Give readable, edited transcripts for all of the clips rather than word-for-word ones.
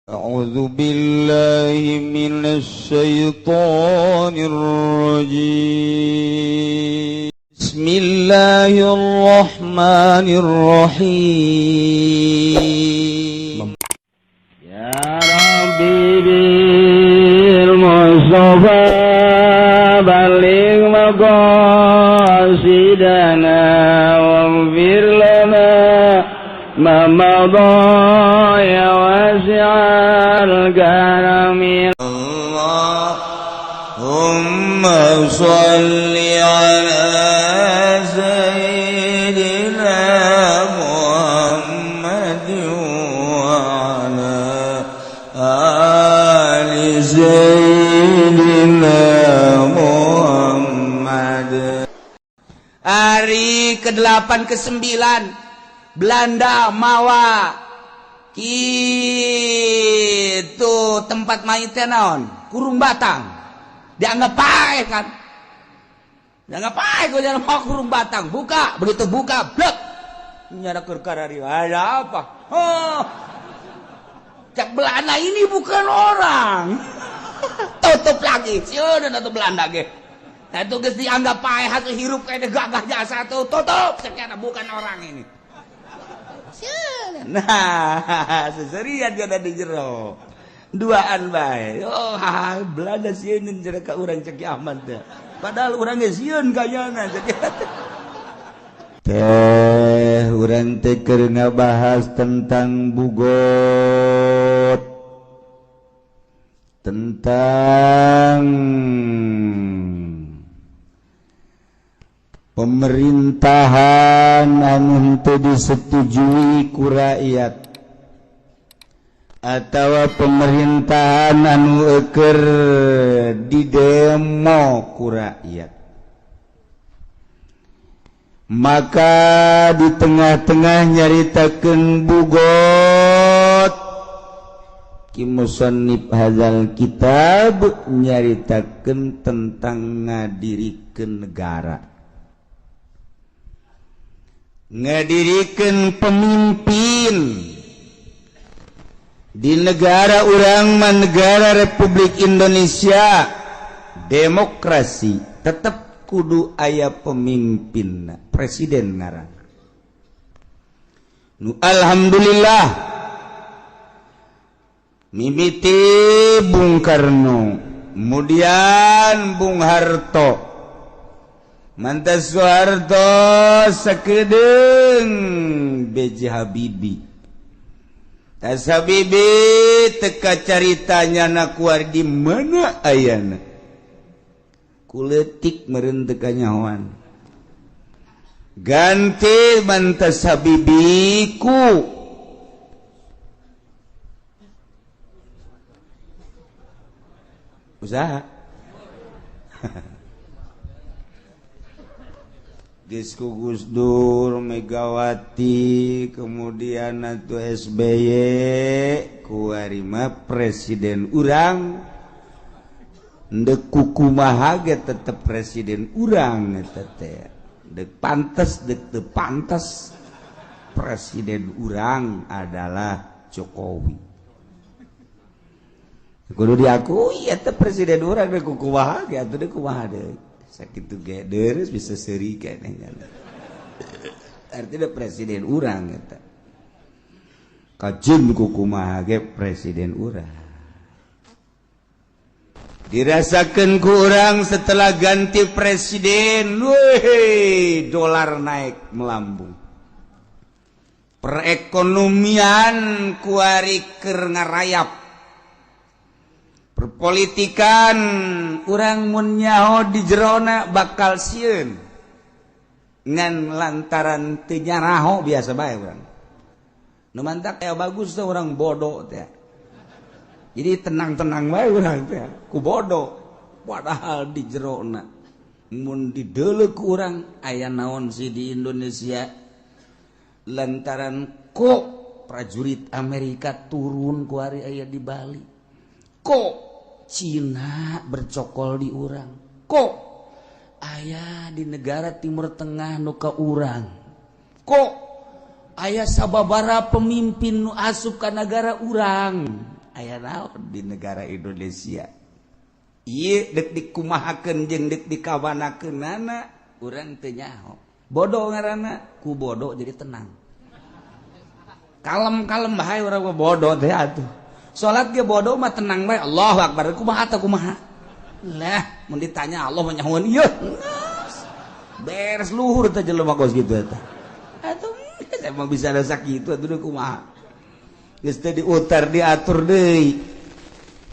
أعوذ بالله من الشيطان الرجيم. بسم الله الرحمن الرحيم. يا ربي بالمصطفى بلغ مقاصدنا واغفر لنا ما مضى يا واسع الكرم. اللهم صل على سيدنا محمد وعلى آل سيدنا محمد. Hari ke-8 ke-9 Belanda mawa gitu tempat mayitnya naon, kurung batang, dianggap paeh kan, dianggap paeh. Gue jangan mau kurung batang buka, begitu buka blek nyara keur ada apa. Oh, cek Belanda ini bukan orang, tutup lagi. Sieun atau Belanda ge. Nah, itu geus dianggap paeh hasil hirup kayak gagah jasa tuh, tutup, sekian bukan orang ini. Nah, seserian ada di jero duaan bae. Oh, ha, Belanda sieun jero ka urang, cek Ahmad teh, padahal urang ge sieun kayana, cek. Teh urang teh keur ngabahas tentang bughot, tentang pemerintahan anu henteu disetujui ku rakyat atau pemerintahan anu eker di demo ku rakyat. Maka di tengah-tengah nyaritakeun bughot, ki musannif hadzal kitab nyaritakeun tentang ngadirikeun negara, ngadirikan pemimpin di negara urang mah, negara Republik Indonesia demokrasi, tetap kudu aya pemimpin, presiden ngaran. Nu alhamdulillah mimiti Bung Karno, kemudian Bung Harto, mantas Soeharto, sakedeung BJ Habibie. Tas Habibie teka caritanya na kuar di mana ayana, kuletik meureun teu kanyahoan. Ganti mantas Habibie ku usaha. Geus ku Gus Dur, Megawati, kemudian atuh SBY, kuari mah presiden urang ndek kukumaha ge tetep presiden urang eta teh, dek pantes dek teu pantes, presiden urang adalah Jokowi. Kudu diakui eta presiden urang, dek kukumaha ge atuh, dek kumaha deui, sakitu ge deres bisa seuri keneh. Artinya presiden urang eta kajun kukumaha ge presiden urang. Dirasakan ku urang setelah ganti presiden, weh, dolar naik melambung, perekonomian kuari keur ngarayap, perpolitikan urang mun nyaho di jerona bakal sieun, ngan lantaran teu nyaraho biasa bae urang. Nu mantak aya bagus tuh orang bodoh teh, jadi tenang-tenang bae urang teh ku bodoh, padahal di jerona mun dideuleu ku urang aya naon sih di Indonesia, lantaran kok prajurit Amerika turun kuari aya di Bali, kok Cina bercokol di urang, kok aya di negara Timur Tengah nu ka urang, kok aya sababara pemimpin nu asup ka negara urang. Aya naon di negara Indonesia ieu dek dikumahakeun jeung dek dikawanakeunana urang teu nyaho. Bodoh ngaranna, ku bodoh jadi tenang. Kalem-kalem bae urang mah bodoh teh atuh. Salat ge bodoh mah tenang bae. Allahu akbar, kumaha teh kumaha? Lah, mun ditanya Allah mah nyahoan ieu. Beres luhur teh jelema kos kitu eta. Atuh emang bisa ada sakitu atuh kumaha? Geus teh diutar diatur deui.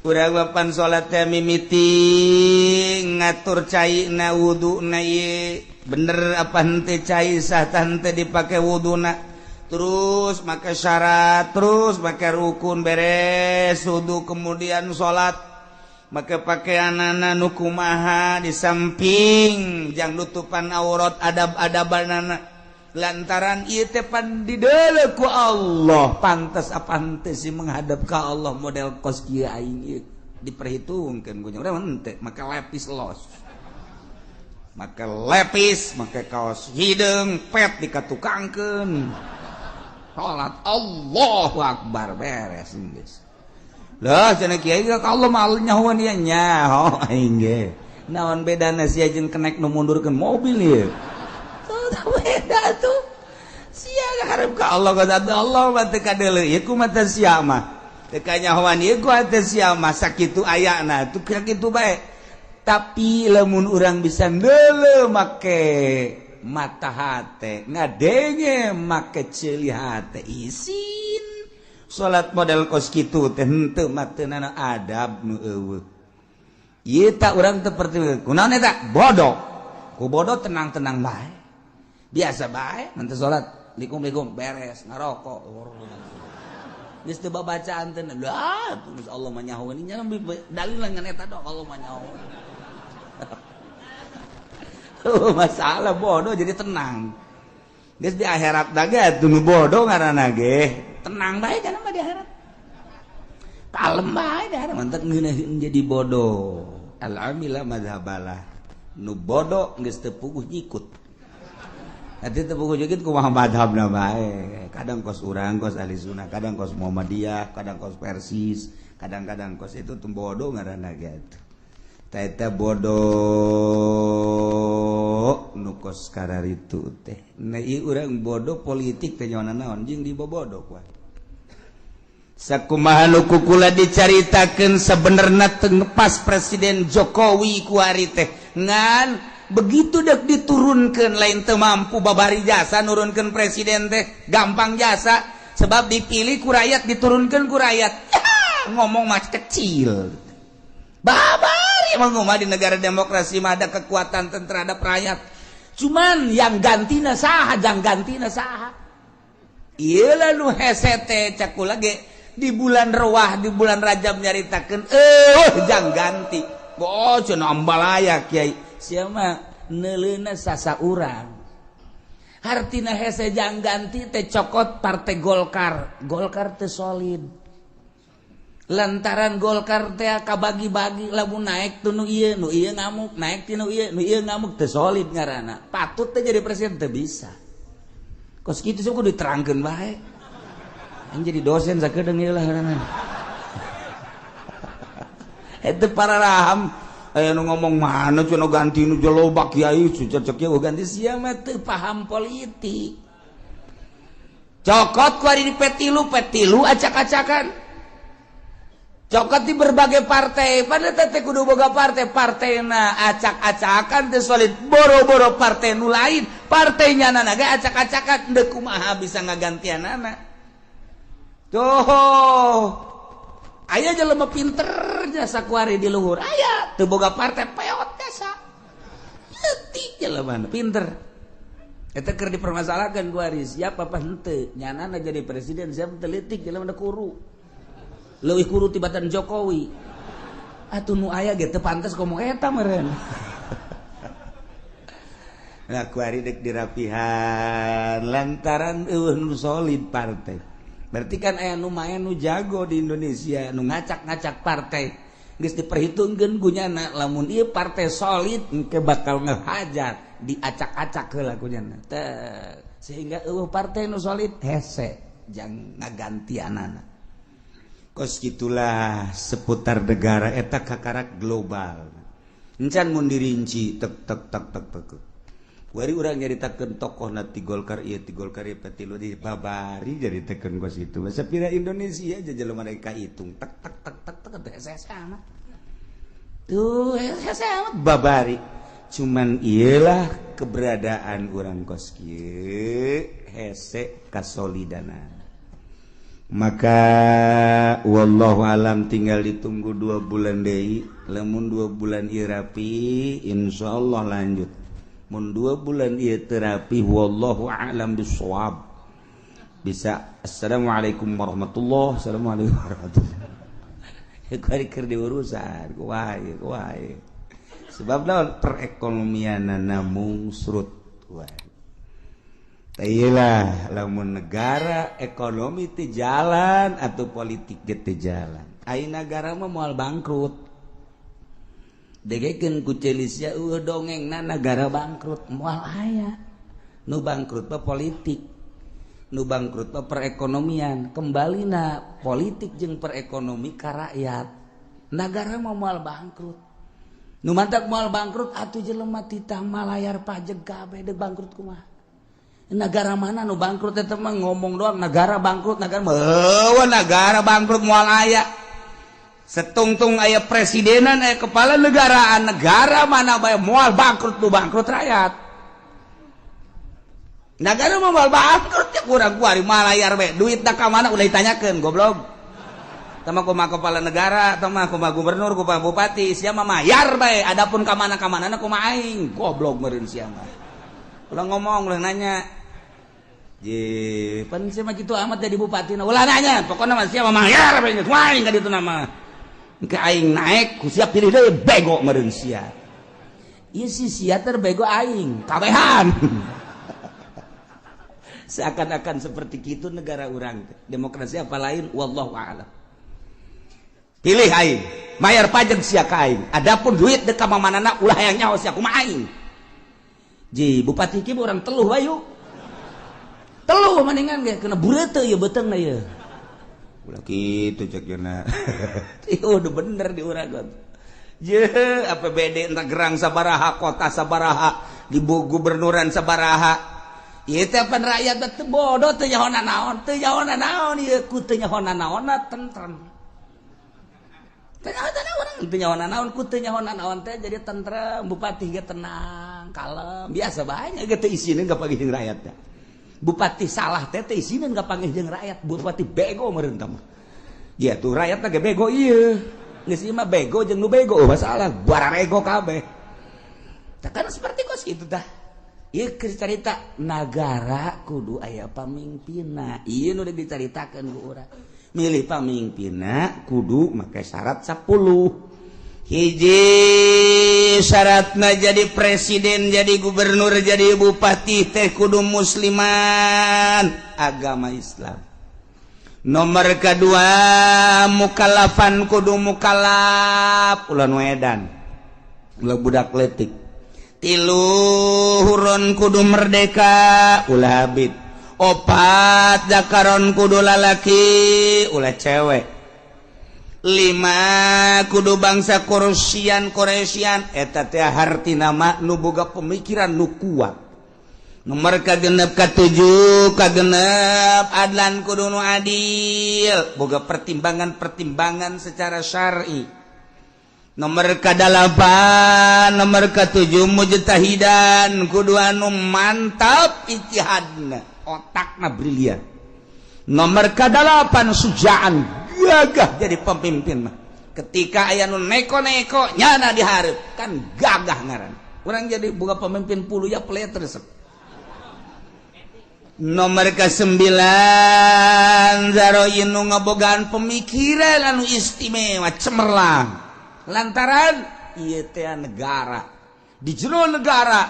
Urang papan salat teh mimiti ngatur caina wuduna ieu bener apa henteu, cai sah tah henteu dipake wuduna, terus make syarat, terus make rukun, beres wudu kemudian salat make pakaianana nu kumaha, di samping jang nutupan aurat, adab-adabanana, lantaran ieu teh pan dideuleu ku Allah, pantas apa henteu sih menghadap ka Allah model kos kieu aing ieu, diperhitungkeun ku nya urang henteu make lepis los, make lepis, make kaos hideung pet dikatukangkeun, salat Allahu akbar, beres geus. Lah cenah kiai ka Allah mah nyahoan ieu, nyaho aing ge naon bedana sia jeung kenek nu mundurkeun mobil ieu? Tuh beda tuh. Sia harap ka Allah, ka Allah mah teu kadeuleu ieu ku mata sia mah, teu kanyahoan ieu ku hate sia mah, sakitu ayana tuh kitu bae. Tapi lamun urang bisa neuleu make mata hate, ngadenge make ceuli hate, isin salat model kos kitu teh henteu mah teu nana adab nu eueuh ieu. Tak urang teu perti kunaon eta bodoh, ku bodoh tenang-tenang bae, biasa bae. Nanti salat likum-likum beres ngarokok geus teu babacaan teh lah, terus Allah mah nyahoeun nya dalil ngan eta dong, Allah mah nyahoeun. Oh, masalah bodoh jadi tenang. Geus di akhirat da ge atuh nu bodoh ngaranna ge tenang bae kana mah, di akhirat kalem bae di akhirat. Mantak ngeunaheun jadi bodoh al amila madhabalah, nu bodoh geus teu puguh nyikut. Nanti teu puguh nyikut kumaha madhabna bae, kadang kos urang kos ahli sunnah, kadang kos Muhammadiyah, kadang kos Persis, kadang-kadang kos itu tuh. Bodoh ngaranna ge atuh. Eta bodoh nu kos kararitu teh. Nah, ieu urang bodoh politik teh nyaona naon jeung dibobodo kuat. Sakumaha nu kukula dicaritakeun sebenarnya teu pas Presiden Jokowi kuari teh, ngan begitu dek diturunkeun lain teu mampu babari jasa nurunkeun presiden teh gampang jasa, sebab dipilih ku rakyat, diturunkeun ku rakyat. Ngomong mah kecil babari, emang mah di negara demokrasi mah ada kekuatan terhadap rakyat, cuman yang gantina saha, jang gantina saha. Ieu lah nu hese teh, cak kula ge di bulan Rewah, di bulan Rajab nyaritakeun jang ganti. Oh, cenah ambalaya kiai sia mah neuleuna sasa urang. Hartina hese jang ganti teh cokot Partai Golkar. Golkar teh solid lantaran Golkar teh kabagi-bagi, lamun naik tuh nu ieu, nu ieu ngamuk, naik ti nu ieu, nu ieu ngamuk, teu solid ngaranna. Patut teh jadi presiden teu bisa kos kitu. Sok kudu diterangkeun bae. Aing jadi dosen sakedeung ieu lah ngaranna. Eta para raham aya nu ngomong mana cenah ganti nu loba kiai cocok kieu ganti, sia mah teu paham politik. Cokot ku ari di P3, P3 acak-acakan, cokot di berbagai partai, pada teh kudu boga partai, partaina acak-acakan teh solid, boro-boro partai nu lain, partainya nana ge acak-acakan, deuk kumaha bisa ngagantianana tuh. Aya jelema pinter jasa kuari di luhur, aya teu boga partai, peot jasa leutik jelema pinter. Eta keur dipermasalahkan kuari siapa apa henteu nyanana jadi presiden, siapa teu jelema kuru, leuwih kuru tibatan Jokowi atuh. Nu aya ge teu pantes ngomong eta meureun. Nah, kuari dek dirapihan lantaran eueuh nu solid partai. Berarti kan aya nu main, nu jago di Indonesia nu ngacak-ngacak partai, geus diperhitungkeun kunyana lamun ieu partai solid engke bakal ngehajar, diacak-acak heula kunyana teh, sehingga eueuh partai nu solid, hese jang ngagantianana. Kos gitulah seputar negara eta kakarak global. Encan mun dirinci tek tek tek tek tek. Kuari urang nyaritakeun tokohna ti Golkar ieu, ti Golkar ieu, tilu di babari nyaritakeun kos itu. Masa pira Indonesia aja jelema mereka hitung tek tek tek tek tek teh hese amat. Tuh hese amat babari. Cuman iyalah keberadaan urang kos kieu hese kasolidana. Maka wallahu alam, tinggal ditunggu 2 bulan deui. Lamun 2 bulan ieu rapi, insyaallah lanjut. Mun 2 bulan ieu teu rapi, wallahu a'lam bissawab, bisa assalamualaikum warahmatullahi, assalamualaikum warahmatullahi. Kuari keur diurusan kumaha kumaha, sebab naon, perekonomianana mungsrut wae. Iyalah, lamun negara ekonomi teu jalan atau politik ge teu jalan, ai negara mah moal bangkrut. Degekeun ku Celisia, dongengna negara bangkrut moal aya. Nu bangkrut mah politik, nu bangkrut mah perekonomian. Kembalina politik jeung perekonomi ka rakyat, negara mah moal bangkrut. Nu mantak moal bangkrut atuh jelema titah malayar pajak kabeh, deuk bangkrut kumaha? Negara mana nu bangkrut? Eta mah ngomong doang negara bangkrut. Negara mah, negara bangkrut moal aya. Setungtung aya presidenan, aya kepala negaraan, negara mana bae moal bangkrut. Nu bangkrut rakyat. Negara mah moal bangkrut ya. Kurang kuari malayar bae, duit ka mana ulah ditanyakeun, goblok. Tama kumaha kepala negara, tama kumaha gubernur, kumaha bupati, sia mah mayar bae. Adapun ka mana ka mana kumaha aing, goblok meureun sia mah. Ulah ngomong, ulah nanya. Je, pan sia mah kitu amat jadi bupati, ulah nanya. Pokokna mah sia mah mayar bae geus aing ka ditu nama. Ke aing naik, ku sia pilih deui, bego meureun sia. Ieu si sia terbego aing, kabehan. Seakan-akan seperti itu negara urang. Demokrasi apa lain, wallahu a'lam. Pilih aing, bayar pajak sia ka aing. Adapun duit dek ka manana ulah hayang nyaho sia kumaha aing. Ji, bupati ki urang teluh bayu. Teluh mendingan ge kena bureuteuh ieu beuteungna ieu. Ulah kitu cek jeuna. Ieu udah bener di urang. Je, APBD entah gerang sabaraha, kota sabaraha, di gubernuran sabaraha. Ieu teh pan rakyat teh bodoh, teu nyaho naon, teu nyaho naon ieu, ku teu nyaho naonna tentrem. Teu nyaho naon, teu nyaho naon, ku teu nyaho naon teh jadi tentrem, bupati ge tenang, kalem, biasa banyak ge teu isineun ka panggih jeung rakyat teh. Bupati salah teh teu isineun ka panggih jeung rakyat, bupati bego meureun tah mah. Ya tuh rakyat teh ge bego ieu. Geus ieu mah bego jeung nu bego masalah, bararego kabeh. Tah kan seperti kos kitu tah. Ieu keur carita nagara kudu aya pamimpinna. Ieu nu dicaritakeun ku urang. Milih pamimpinna kudu make syarat 10. Hiji syaratna, jadi presiden, jadi gubernur, jadi bupati teh kudu musliman, agama Islam. Nomor kedua, mukallafan, kudu mukallaf, ulah nu edan, ulah budak letik. Tilu, hurron, kudu merdeka, ulah abid. Opat, zakaron, kudu lalaki, ulah cewek. Lima, kudu bangsa Quraisyan. Quraisyan eta teh hartina mah nu boga pemikiran nu kuat. Nomor kagenep, katujuh, kagenep, adlan, kudu nu adil, boga pertimbangan-pertimbangan secara syar'i. Nomor kadalapan, nomor ketujuh, mujtahidan, kudu anu mantap ijtihadna, otakna brilian. Nomor kadalapan, sujaan, gagah jadi pemimpin mah. Ketika aya nu neko-neko, nyana dihareup kan gagah ngaran. Urang jadi boga pemimpin puluh ya pelet resep. Nomor ke-9, zaroin, nu ngabogaan pemikiran anu istimewa, cemerlang, lantaran ieu teh negara, di jero negara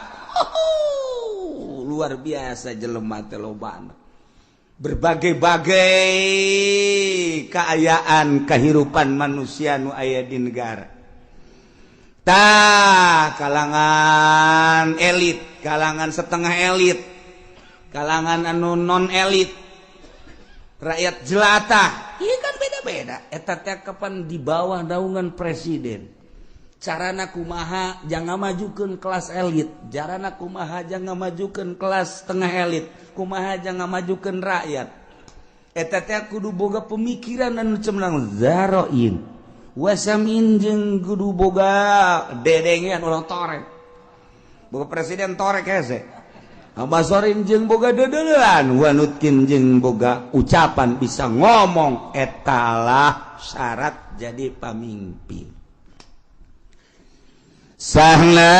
luar biasa jelema teh lobana, berbagai-bagai keayaan kehidupan manusia nu aya di negara. Tah, kalangan elit, kalangan setengah elit, kalangan anu non elit, rakyat jelata, iya kan beda. Beda eta teh kapan di bawah naungan presiden. Carana kumaha jangan majukan kelas elit, carana kumaha jangan majukan kelas tengah elit, kumaha jangan majukan rakyat. Eta teh kudu boga pemikiran anu cemerlang, zaroin wasamin, jeung kudu boga dedengean. Ulah torek, boga presiden torek hese. Basorin jeung boga dedelan, wa nutqin, jeung boga ucapan, bisa ngomong. Etalah syarat jadi pamimpin. Sahna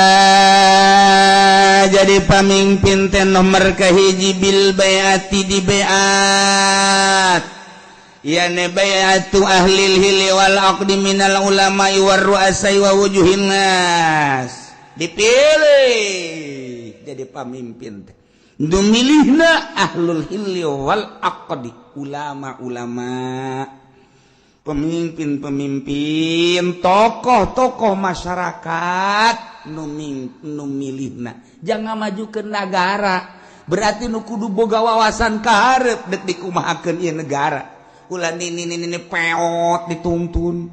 jadi pamimpin teh nomor kahiji bil baiati, di baiat, yani baiatu ahlil hilli wal aqdi minal ulama'i war ru'asai wa wujuhin nas. Dipilih jadi pamimpin teh nu milihna ahlul hilli wal aqdi, ulama-ulama, pemimpin-pemimpin, tokoh-tokoh masyarakat nu milihna. Jangan maju ke negara berarti nu kudu boga wawasan kaharep dek dikumahakeun ieu negara. Ulah nini ini peot dituntun,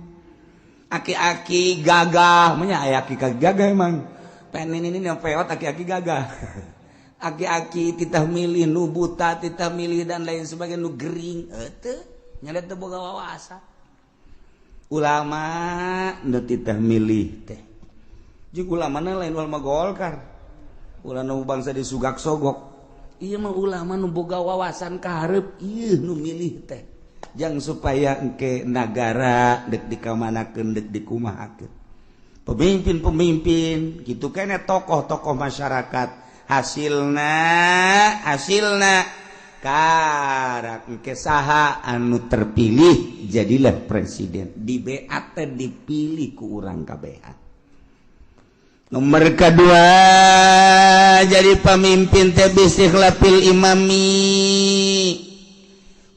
aki-aki gagah. Menya aya aki gagah emang pengen ini yang peot, aki-aki gagah, aki-aki titah milih nu buta, titah milih dan lain sebagainya, nu gering teu nyada, teu boga wawasan. Ulama nu titah milih teh jeung ulama lain ulama Golkar, ulah nu bangsa disugak sogok. Ieu mah ulama nu boga wawasan kaharep, ieu nu milih teh jang supaya engke nagara dek dikamanakeun, dek dikumahakeun. Pemimpin-pemimpin gitu kene, tokoh-tokoh masyarakat, hasilna hasilna karak engke saha anu terpilih jadilah presiden, di BAT, dipilih ku urang kabehan. Nomor kedua, jadi pemimpin teh bistikhlafil imami,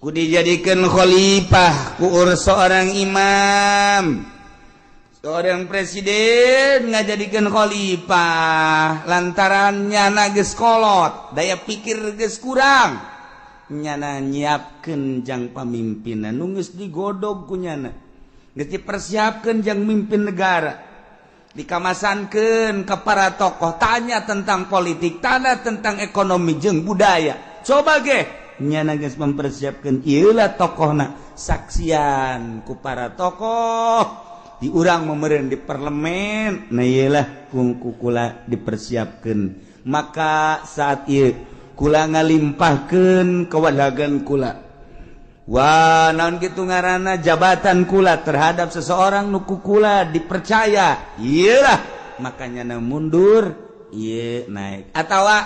ku dijadikan khalifah ku seorang imam. Seorang presiden ngajadikan khalifah lantaran nyana geus kolot, daya pikir geus kurang, nyana nyiapkeun jang pamimpinan nu geus digodog ku nyana, geus dipersiapkeun jang mimpin negara, dikamasankeun ke para tokoh, tanya tentang politik, tanya tentang ekonomi jeung budaya. Coba ge nyana geus mempersiapkeun, ieu lah tokohna, saksian ku para tokoh di urang memeren di parlemen. Nah, iyalah kula dipersiapkan. Maka saat ieu kula ngalimpahkeun kewalagan kula. Wah, naon kitu ngaranna, jabatan kula terhadap seseorang nu ku kula dipercaya, iyalah makanya na mundur, ieu naik, atawa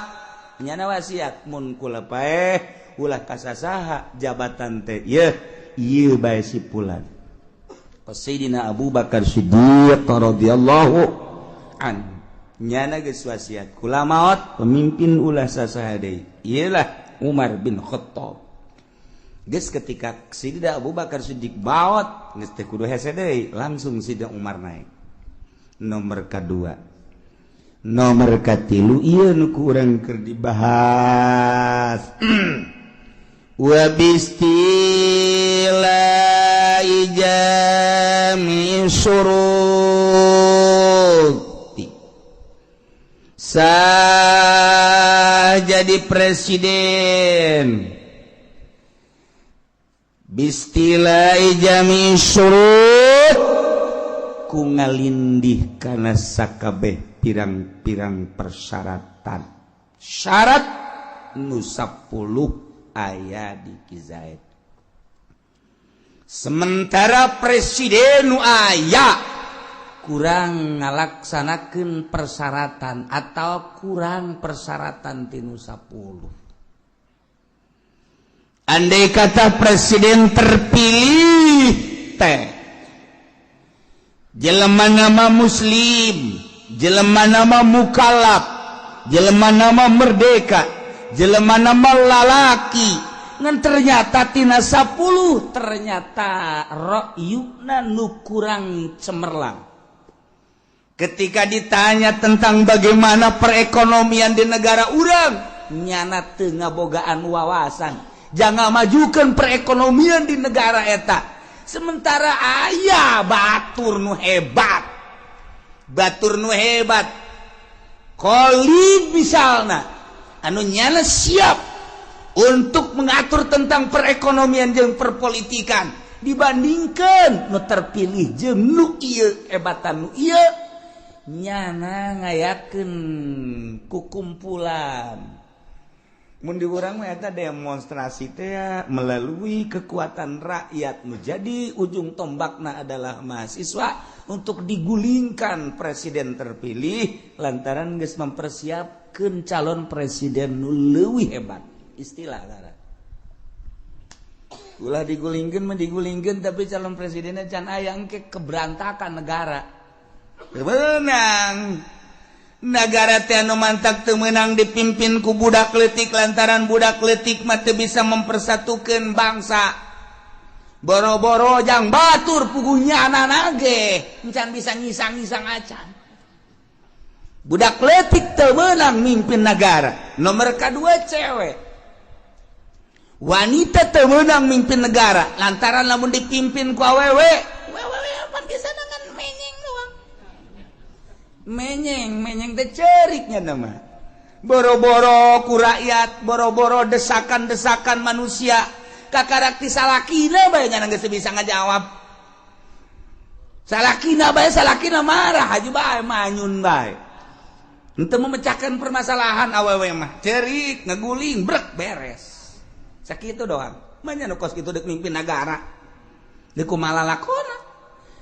nyana wasiat mun kula paeh ulah kasasaha jabatan teh, ieu ieu bae si pulan. Sayyidina Abu Bakar Siddiq radhiyallahu an nyana geus wasiat, kula maot pemimpin ulah sasaha deui, iyalah Umar bin Khattab. Geus ketika Sayyidina Abu Bakar Siddiq maot, geus teu kudu hese deui, langsung Sayyidina Umar naik nomor kedua. Nomor katilu, ieu nu ku urang keur dibahas, wa bistila jami syuruti. Sah jadi presiden bistilai jami syurut, ku ngalindih kana sakabeh pirang-pirang persyaratan, syarat nu 10 aya di Kizaid. Sementara presiden nu aya kurang ngalaksanakeun persyaratan atau kurang persyaratan tinu 10. Andai kata presiden terpilih teh jelema nama muslim, jelema nama mukalaf, jelema nama merdeka, jelema nama lalaki, ngan ternyata tina 10 ternyata ra'yuna nu kurang cemerlang. Ketika ditanya tentang bagaimana perekonomian di negara urang, nyana teu ngabogaan wawasan jangan majukan perekonomian di negara eta. Sementara aya batur nu hebat, batur nu hebat Khalid misalnya, anu nyana siap untuk mengatur tentang perekonomian jeung perpolitikan, dibandingkan nu terpilih jeung nu ieu, hebatan nu ieu. Nyana ngayakeun kukumpulan, mun di urang mah eta demonstrasi teh melalui kekuatan rakyat, menjadi ujung tombakna adalah mahasiswa untuk digulingkan presiden terpilih lantaran geus mempersiapkan calon presiden nu leuwih hebat. Istilah lara ulah digulingkeun mah digulingkeun, tapi calon presidennya can aya, engke keberantakan negara. Menang negara teh anu mantak teu meunang dipimpin ku budak leutik, lantaran budak leutik mah teu bisa mempersatukan bangsa. Boro-boro jang batur, puguh nyana ge encan bisa ngisang-ngisang acan. Budak leutik teu meunang mimpin negara. Nomor kedua, cewek, wanita teu meunang mimpin negara, lantaran lamun dipimpin ku awewe, awewe apa bisa dengan menyeng doang, menyeng menyeng teh ceriknya nama. Boro-boro ku rakyat, boro-boro desakan-desakan manusia, kakarak ti salakina bae nya geus bisa ngajawab. Salakina bae, salakina marah aja bae, manyun bae. Untuk memecahkan permasalahan, awewe mah cerik, ngeguling, brek, beres, sakitu doang. Manya nu kos kitu dek mimpin negara, dek kumaha lalakona?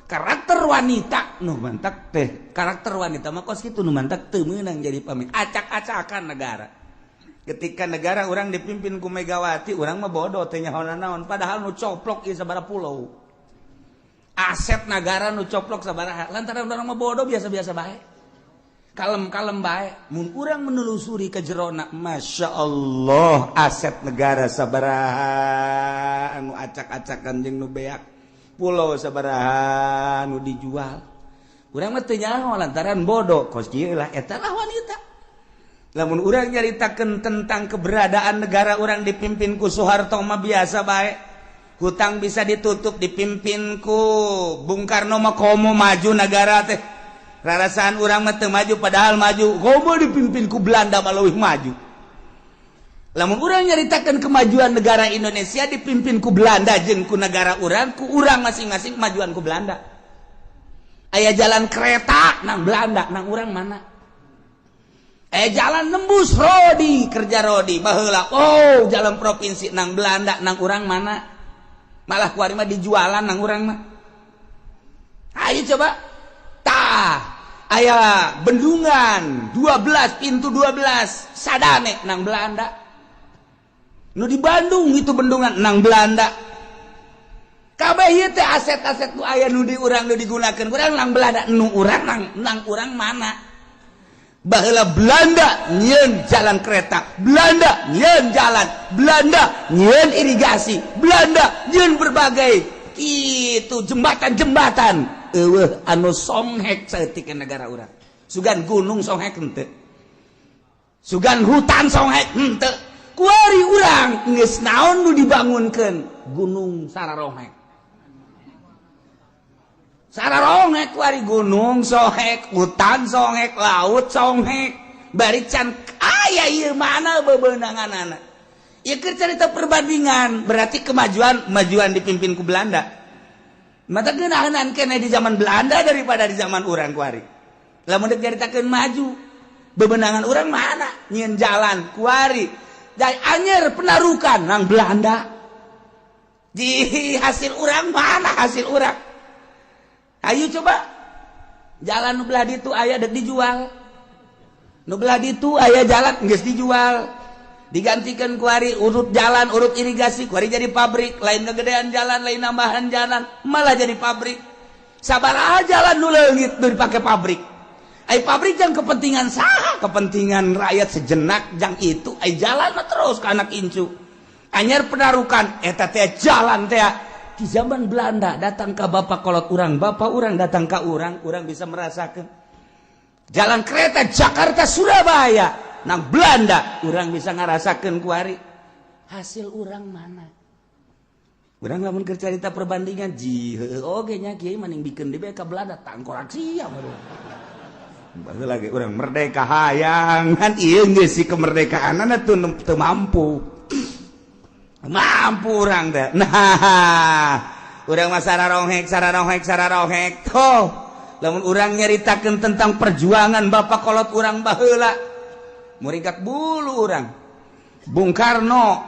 Karakter wanita nu mantak teh, karakter wanita mah kos kitu, nu mantak teu meunang jadi pemimpin, acak-acakan negara. Ketika negara urang dipimpin ku Megawati, urang mah bodoh, teh nyaho naon, padahal nu coplok ieu sabaraha pulau, aset negara nu coplok sabaraha. Lantaran urang mah bodoh, biasa-biasa bae, kalem-kalem bae. Mun urang menelusuri ke jerona, Masya Allah, aset negara sabaraha anu acak-acakan jeung nu beak, pulau sabaraha nu dijual, urang mah teu nyaho lantaran bodoh. Kos kieu lah, eta lah wanita. Lamun urang nyaritakeun tentang keberadaan negara urang dipimpin ku Soeharto mah biasa bae, hutang bisa ditutup. Dipimpin ku Bung Karno mah komo maju negara teh, rarasaan urang mah teu maju, padahal maju. Komo dipimpin ku Belanda mah leuwih maju. Lamun urang nyaritakeun kemajuan negara Indonesia dipimpin ku Belanda jeung ku negara urang, ku urang masing-masing, kemajuan ku Belanda. Aya jalan kereta nang Belanda, nang urang mana? Eh, jalan nembus Rodi, kerja Rodi baheula, oh, jalan provinsi nang Belanda, nang urang mana? Malah kuari mah dijualan nang urang mah. Ayo coba tah, aya bendungan 12 pintu, 12 sadane nang Belanda. Nu di Bandung itu bendungan nang Belanda. Kabeh ieu teh aset-aset nu aya nu di urang, nu digunakeun urang, nang Belanda. Nu urang nang urang mana? Baheula Belanda nyieun jalan kereta, Belanda nyieun jalan, Belanda nyieun irigasi, Belanda nyieun berbagai itu jembatan-jembatan. Eueuh anu songhek saeutik negara urang. Sugan gunung songhek henteu, sugan hutan songhek henteu. Kuari urang geus naon nu dibangunkeun? Gunung sararonghek, sararonghek kuari. Gunung sohek, hutan songhek, laut songhek, bari can aya ieu. Mana bebenangan anak ieu? Keur cerita perbandingan, berarti kemajuan kemajuan dipimpin ku Belanda. Mata geunahan kene di zaman Belanda daripada di zaman urang kuari. Lamun dek nyaritakeun maju, bebenangan urang mana? Nyieun jalan kuari dan anyer penarukan nang Belanda. Di hasil urang mana? Hasil urang, ayo coba, jalan nu belah ditu aya, dek dijual. Nu belah ditu aya jalan, geus dijual, digantikan kuari urut jalan, urut irigasi, kuari jadi pabrik. Lain kegedean jalan, lain nambahan jalan, malah jadi pabrik. Sabar aja, jalan nu leungit nu dipake pabrik. Ai pabrik jang kepentingan saha? Kepentingan rakyat sejenak jang itu, ai jalan mah terus ke anak incu. Anyar penarukan eta teh, jalan teh di zaman Belanda datang ke bapak kolot urang, bapak urang datang ke urang, urang bisa merasakan jalan kereta Jakarta Surabaya nang Belanda, urang bisa ngerasakan kuari. Hasil urang mana? Urang lamun keur carita perbandingan ji heueuh oge nya kiai maning bikeun deui ka Belanda tangkorak sia baheula lagi urang merdeka hayang kan ieu geus si kemerdekaanana teu mampu. Mampu urang teh. Nah, urang mah sararohek sararohek sararohek toh. Lamun urang nyaritakeun tentang perjuangan bapak kolot urang baheula muringkak bulu urang. Bung Karno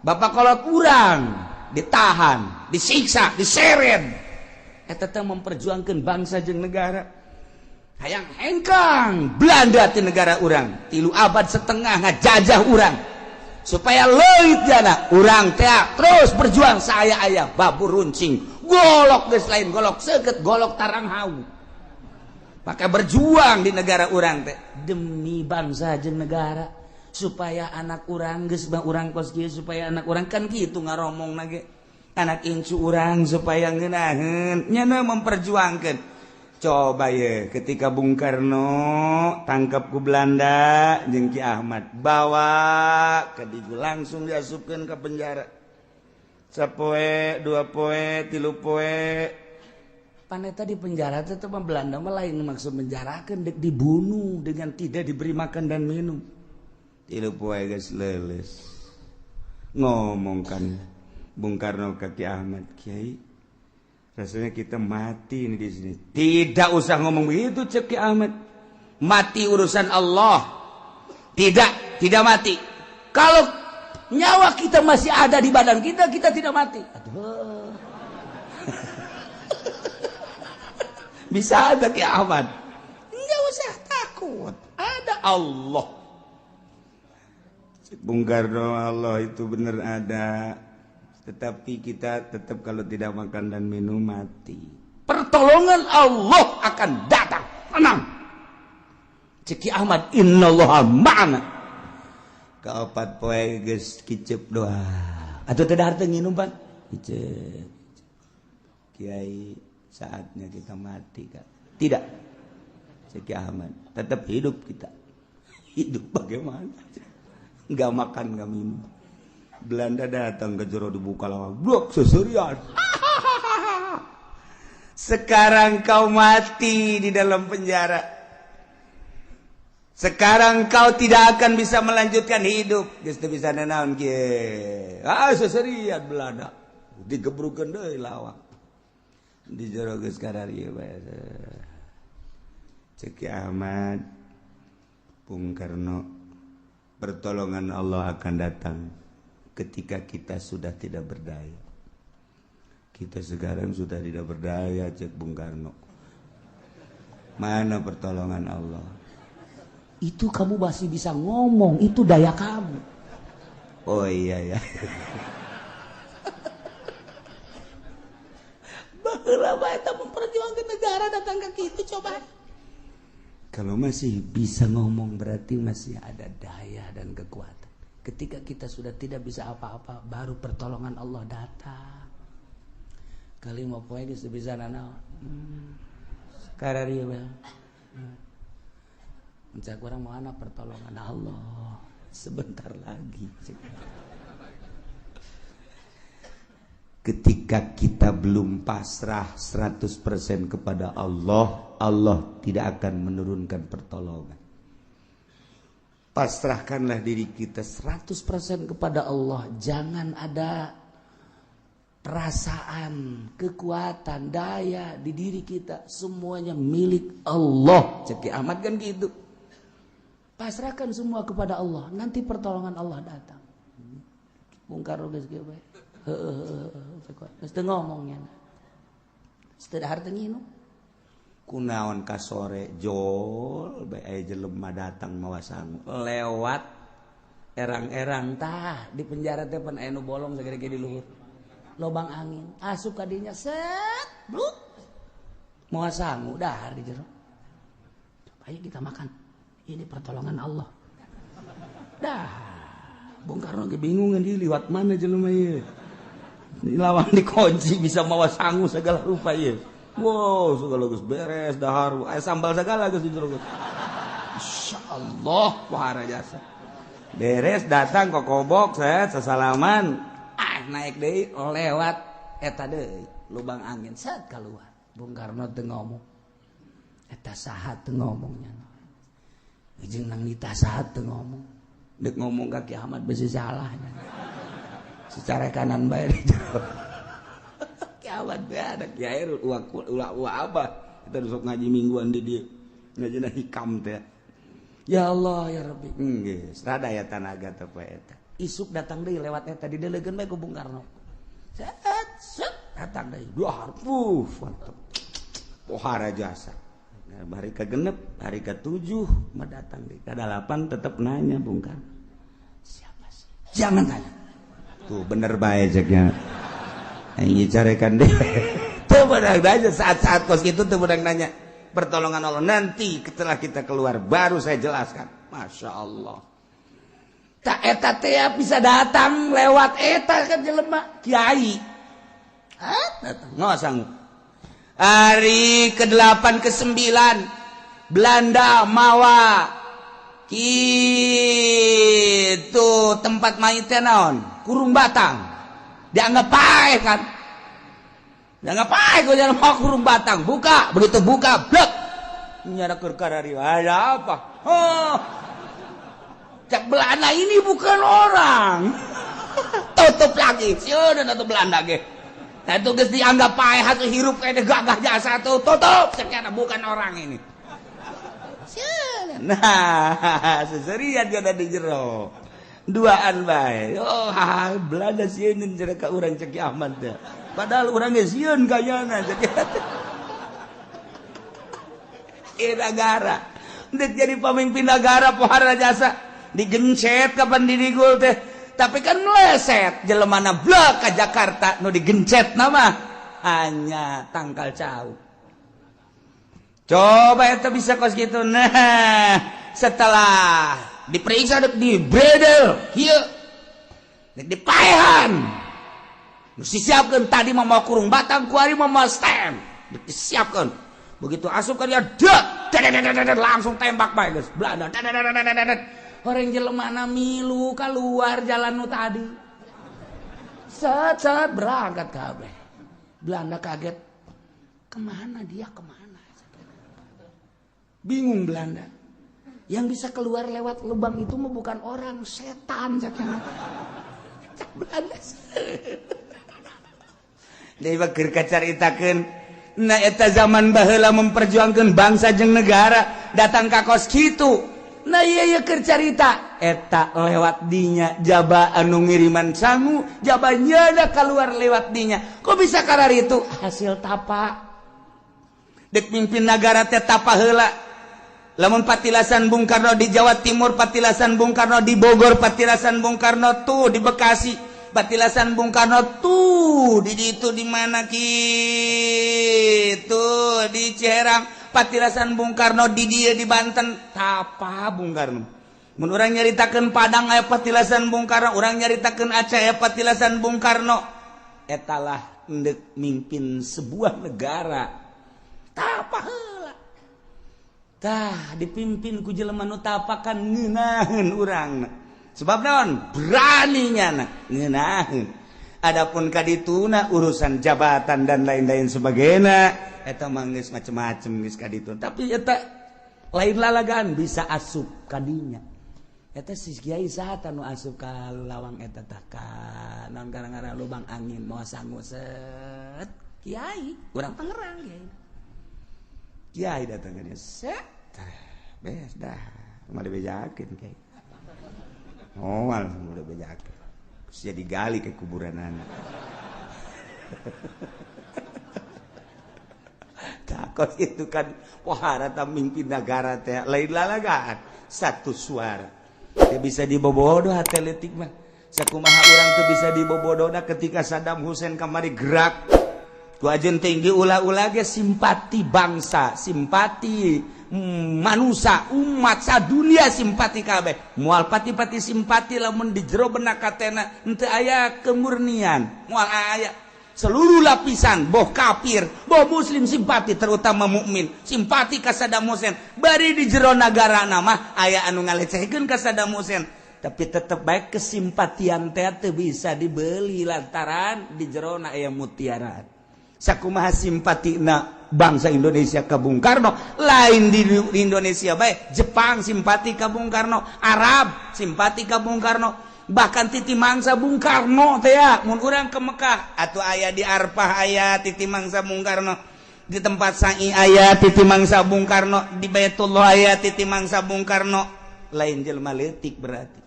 bapak kolot urang ditahan, disiksa, diseret. Eta teh memperjuangkeun bangsa jeung negara. Hayang hengkang Belanda ti negara urang, 3,5 abad ngajajah urang. Supaya leuit jana urang teh terus berjuang saya-aya babur runcing, golok geus lain golok seukeut, golok tarang hau. Maka berjuang di negara urang teh demi bangsa jeung negara supaya anak urang geus urang kos kieu supaya anak urang kan kitu ngaromong nage anak incu urang supaya ngeunaheun nyana memperjuangkeun. Coba ye ketika Bung Karno tangkap ku Belanda jeung Ki Ahmad bawa ke digu langsung diasupkeun ke penjara. Sapoe, 2 poe, 3 poe. Paneta di penjara teh mah Belanda mah lain maksud menjarakeun dek dibunuh dengan tidak diberi makan dan minum. 3 poe geus leuleus. Ngomong kan Bung Karno ke Ki Ahmad, Kiai, rasanya kita mati ini di sini. Tidak usah ngomong begitu cek Ki Ahmad. Mati urusan Allah. Tidak, tidak mati. Kalau nyawa kita masih ada di badan kita, kita tidak mati. Aduh. Bisa ada Ki Ahmad. Enggak usah takut. Ada Allah. Bung Karno, Allah itu benar ada. Tetapi kita tetap kalau tidak makan dan minum mati. Pertolongan Allah akan datang. Tenang. Cek Ki Ahmad, innallaha ma'ana. Kaopat poe geus kicep doa. Atau tidak harta nginum pan? Kicep. Kiai, saatnya kita mati kan? Tidak. Cek Ki Ahmad, tetap hidup kita. Hidup bagaimana? Enggak makan, enggak minum. Belanda datang ke jero dibuka lawang, blok seserian. Sekarang kau mati di dalam penjara. Sekarang kau tidak akan bisa melanjutkan hidup. Geus teu bisa nanaon kieu. Ah seserian Belanda. Digebrukeun deui lawang. Di jero geus kararieu bae. Cek Ki Ahmad, Bung Karno, pertolongan Allah akan datang ketika kita sudah tidak berdaya. Kita sekarang sudah tidak berdaya, cek Bung Karno. Mana pertolongan Allah? Itu kamu masih bisa ngomong, itu daya kamu. Oh iya ya. Baheula bae eta memperjuangkan negara datang ke kitu coba. Kalau masih bisa ngomong berarti masih ada daya dan kekuatan. Ketika kita sudah tidak bisa apa-apa, baru pertolongan Allah datang. Kali mau poe geus bisa nanaon. Kararieu bae. Mencak urang mana pertolongan Allah sebentar lagi. Ketika kita belum pasrah 100% kepada Allah, Allah tidak akan menurunkan pertolongan. Pasrahkanlah diri kita 100% kepada Allah. Jangan ada perasaan, kekuatan, daya di diri kita. Semuanya milik Allah. Cek Ki Ahmad kan gitu. Pasrahkan semua kepada Allah. Nanti pertolongan Allah datang. Bung Karno geus kieu bae. Heueuh geus teu ngomongnya. Geus teu dahar teu nginum. Kunaon ka sore jol bae aya jelema datang mawa sangu lewat erang-erang tah di penjara teh pan aya nu bolong sagede-gede di luhur. Lobang angin asup ka dinya set bluk. Mawa sangu dahar di jero. Ayo kita makan. Ini pertolongan Allah. Dah. Bung Karno ge bingung di liwat mana jelema ieu. Lawan dikunci bisa mawa sangu segala rupa ieu. Wow, segala geus beres dahar, aya sambal segala geus di jero. Insyaallah wahara jasa. Beres datang kokobok saya sesalaman. Nah, naik deui lewat eta deui lubang angin set keluar. Bung Karno teu ngomong. Eta saha teu ngomongnya. Jeung Nang Nita saha teu ngomong. Dek ngomong ka Ki Ahmad besi salah. Secara kanan bae di jero. Ki Ahmad bae ada kiai ulah ulah abah. Kita sok ngaji mingguan di dieu. Ngajina hikam teh. Ya Allah ya Rabbi. Geus rada ya tanaga teh poe eta. Isuk datang deui lewat eta didelegeun bae ku Bung Karno. Set set datang deui. Dua harfuf mantep. Pohara jasa. Nah, hari ke-6, hari ke-7 mah datang deui. Ka-8 tetep nanya Bung Karno. Siapa sih? Jangan tanya. Tuh bener bae ceknya. Aing carekan deh. Teu beunang nanya saat-saat kos kitu teu beunang nanya. Pertolongan Allah nanti setelah kita keluar baru saya jelaskan. Masya Allah. Tak eta teh bisa datang lewat eta kan jelema kiai. Hah? Datang nggak sanggup. Hari ke-8 ke-9 Belanda mawa itu tempat mayitnya naon? Kurung batang. Dianggap paeh kan. Dianggap paeh ku jangan mau kurung batang. Buka, begitu buka, blek. Nyara keur karari ada apa? Oh. Cak Belanda ini bukan orang. Tutup lagi. Sieun atuh Belanda ge. Nah itu geus dianggap paeh atuh hirup kayak gagah jasa tuh. Tutup cek bukan orang ini. Sieun. Nah, seserian dia ada di jero. Duaan bae. Oh, Belanda sieun cenah ka urang cek Ki Ahmad teh. Padahal urang ge sieun kayana cek. Ieu negara. Dek jadi pemimpin negara pohara jasa digencet kapan didigul teh. Tapi kan meleset jelemana blek ka Jakarta nu digencet nama hanya tangkal cau. Coba eta bisa kos gitu. Nah, setelah diperiksa dek di bredel kieu dek dipaehan. Nu disiapkeun tadi mah mau kurung batang kuari mah mau stem. Dek disiapkeun. Begitu asup ka dia dek langsung tembak bae geus Belanda. Orang jelemana milu keluar jalan nu tadi. Set set berangkat kabeh. Belanda kaget. Kemana dia kemana? Bingung Belanda. Yang bisa keluar lewat lubang itu mah bukan orang, setan cak Belanda. Deui mah keur kacaritakeun. Nah eta zaman baheula memperjuangkeun bangsa jeung negara datang ka kos kitu. Nah iya iya keur carita eta lewat dinya jaba anu ngiriman sangu jaba nyada keluar lewat dinya. Kok bisa karar itu? Hasil tapa. Dek mimpin negara teh tapa heula. Lamun patilasan Bung Karno di Jawa Timur, patilasan Bung Karno di Bogor, patilasan Bung Karno tuh di Bekasi, patilasan Bung Karno tuh di itu di mana gitu di Ciherang, patilasan Bung Karno di dia di Banten, tapa Bung Karno. Mun urang nyaritakeun Padang aya patilasan Bung Karno, urang nyaritakeun Aceh aya patilasan Bung Karno. Etalah endek mimpin sebuah negara. Tapa heula. Tah dipimpin ku jelema nu tapakan ngeunaheun urang. Sebab naon? Beraninya na ngeunaheun. Adapun kadituna urusan jabatan dan lain-lain sebagainya eta mah geus macem-macem geus kaditu. Tapi eta lain lalagaan bisa asup kadinya. Eta si kiai saha nu asup ka lawang eta tah ka naon gara-gara lubang angin moal sangu set. Kiai urang Tangerang kiai. Kiai datang ka dia set. Beres dah, mah dibejakeun kiai. Moal udah bejakeun. Terus jadi gali ke kuburan anak. Takut itu kan pohara ta mimpin negara teh lain lalagaan satu suara. Teu bisa dibobodo hate leutik mah. Sakumaha urang teu bisa dibobodona ketika Saddam Hussein kamari gerak. Ku ajeun tinggi ulah-ulah ge simpati bangsa, simpati manusia, umat sadunia simpati kabeh. Moal pati-pati simpati lamun di jero benak katena henteu aya kemurnian, moal aya. Seluruh lapisan, boh kafir, boh muslim simpati terutama mukmin, simpati ka Saddam Hussein. Bari di jero nagara nama aya anu ngalecehkeun ka Saddam Hussein. Tapi tetep baik kesimpatian teh teu bisa dibeli lantaran di jerona aya mutiara. Sakumaha simpatina bangsa Indonesia ke Bung Karno, lain di Indonesia baik, Jepang simpati ke Bung Karno, Arab simpati ke Bung Karno, bahkan titi mangsa Bung Karno teh ya, mun urang ke Mekah atau aya di Arfah aya titi mangsa Bung Karno, di tempat sa'i aya titi mangsa Bung Karno, di Baitullah aya titi mangsa Bung Karno, lain jelema leutik berarti.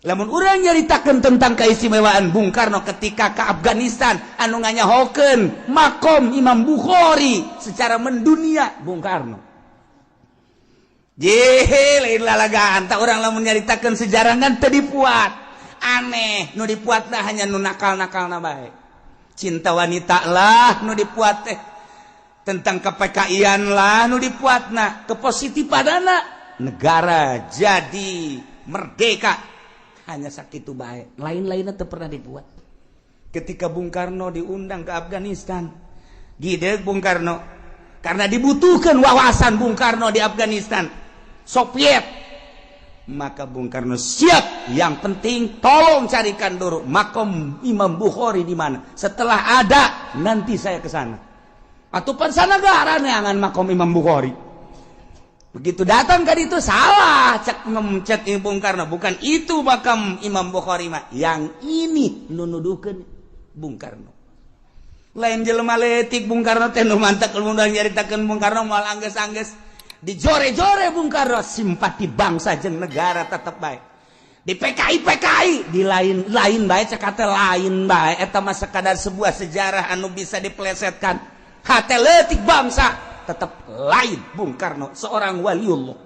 Lamun urang nyaritakeun tentang keistimewaan Bung Karno ketika ke Afghanistan anu nganyahokeun makom Imam Bukhari secara mendunia Bung Karno. Jehe lain lalagaan tak urang lamun nyaritakeun sejarah kan teu dipuat. Aneh nu dipuatna hanya nu nakal-nakalna bae. Cinta wanita lah nu dipuat teh. Tentang ke-PKI-an lah nu dipuatna, kepositifanana negara jadi merdeka. Hanya sakitu bae, lain-lainnya teu pernah dibuat. Ketika Bung Karno diundang ke Afghanistan, gideg Bung Karno karena dibutuhkan wawasan Bung Karno di Afghanistan, Soviet, maka Bung Karno siap. Yang penting tolong carikan dulu makom Imam Bukhari di mana. Setelah ada nanti saya ke sana. Atau pansanagara neangan makom Imam Bukhari. Begitu datang kan itu salah cek cek Bung Karno, bukan itu makam Imam Bukhari mah, yang ini nunuduhkeun Bung Karno. Lain jelema leutik Bung Karno teh nu mantak mun nyaritakeun Bung Karno moal anggeus-anggeus dijore-jore Bung Karno simpati bangsa jeung negara tetep bae. Di PKI PKI di lain-lain bae cek kata lain bae eta mah sekadar sebuah sejarah anu bisa dipelesetkan. Hate leutik bangsa tetap lain Bung Karno seorang waliullah.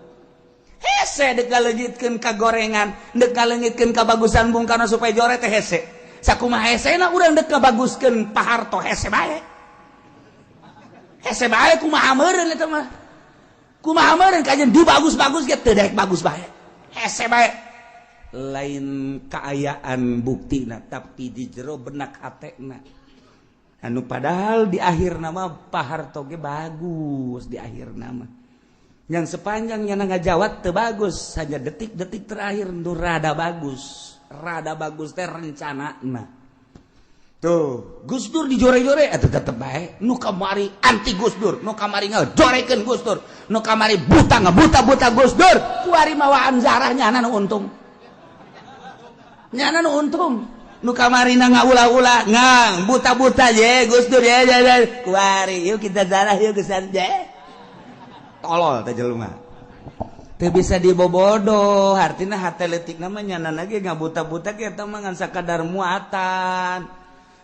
Hese dek ngaleungitkeun ka gorengan, dek ngaleungitkeun kabagusan Bung Karno supaya jore teh hese. Sakumaha hesena urang dek ngabaguskeun Pak Harto hese bae. Hese bae kumaha meureun eta mah. Kumaha meureun kajian dibagus-bagus ge teu daek bagus bae. Hese bae. Lain kaayaan buktina tapi di jero benak hatena. Anu padahal di akhir nama Pak Harto ge bagus di akhir nama. Yang sepanjangnya ngajawat teu bagus, hanya detik-detik terakhir nu rada bagus. Rada bagus teh rencanana. Tuh, Gus Dur dijore-jore atuh tetep bae. Nu kamari anti Gus Dur, nu kamari ngajorekeun Gus Dur, nu kamari buta ngabuta-buta Gus Dur, kuari mawaan zarah nyana nu untung. Nyana nu untung. Nu kamarina ngaulah-ulah ngang buta-buta je Gus Dur ya ya kuari yuk kita zarah yuk geus je. Tolol teh jelema. Teu bisa dibobodo, artina hate leutik mah nyana ge ngabuta-buta ge eta mah ngan sakadar muatan.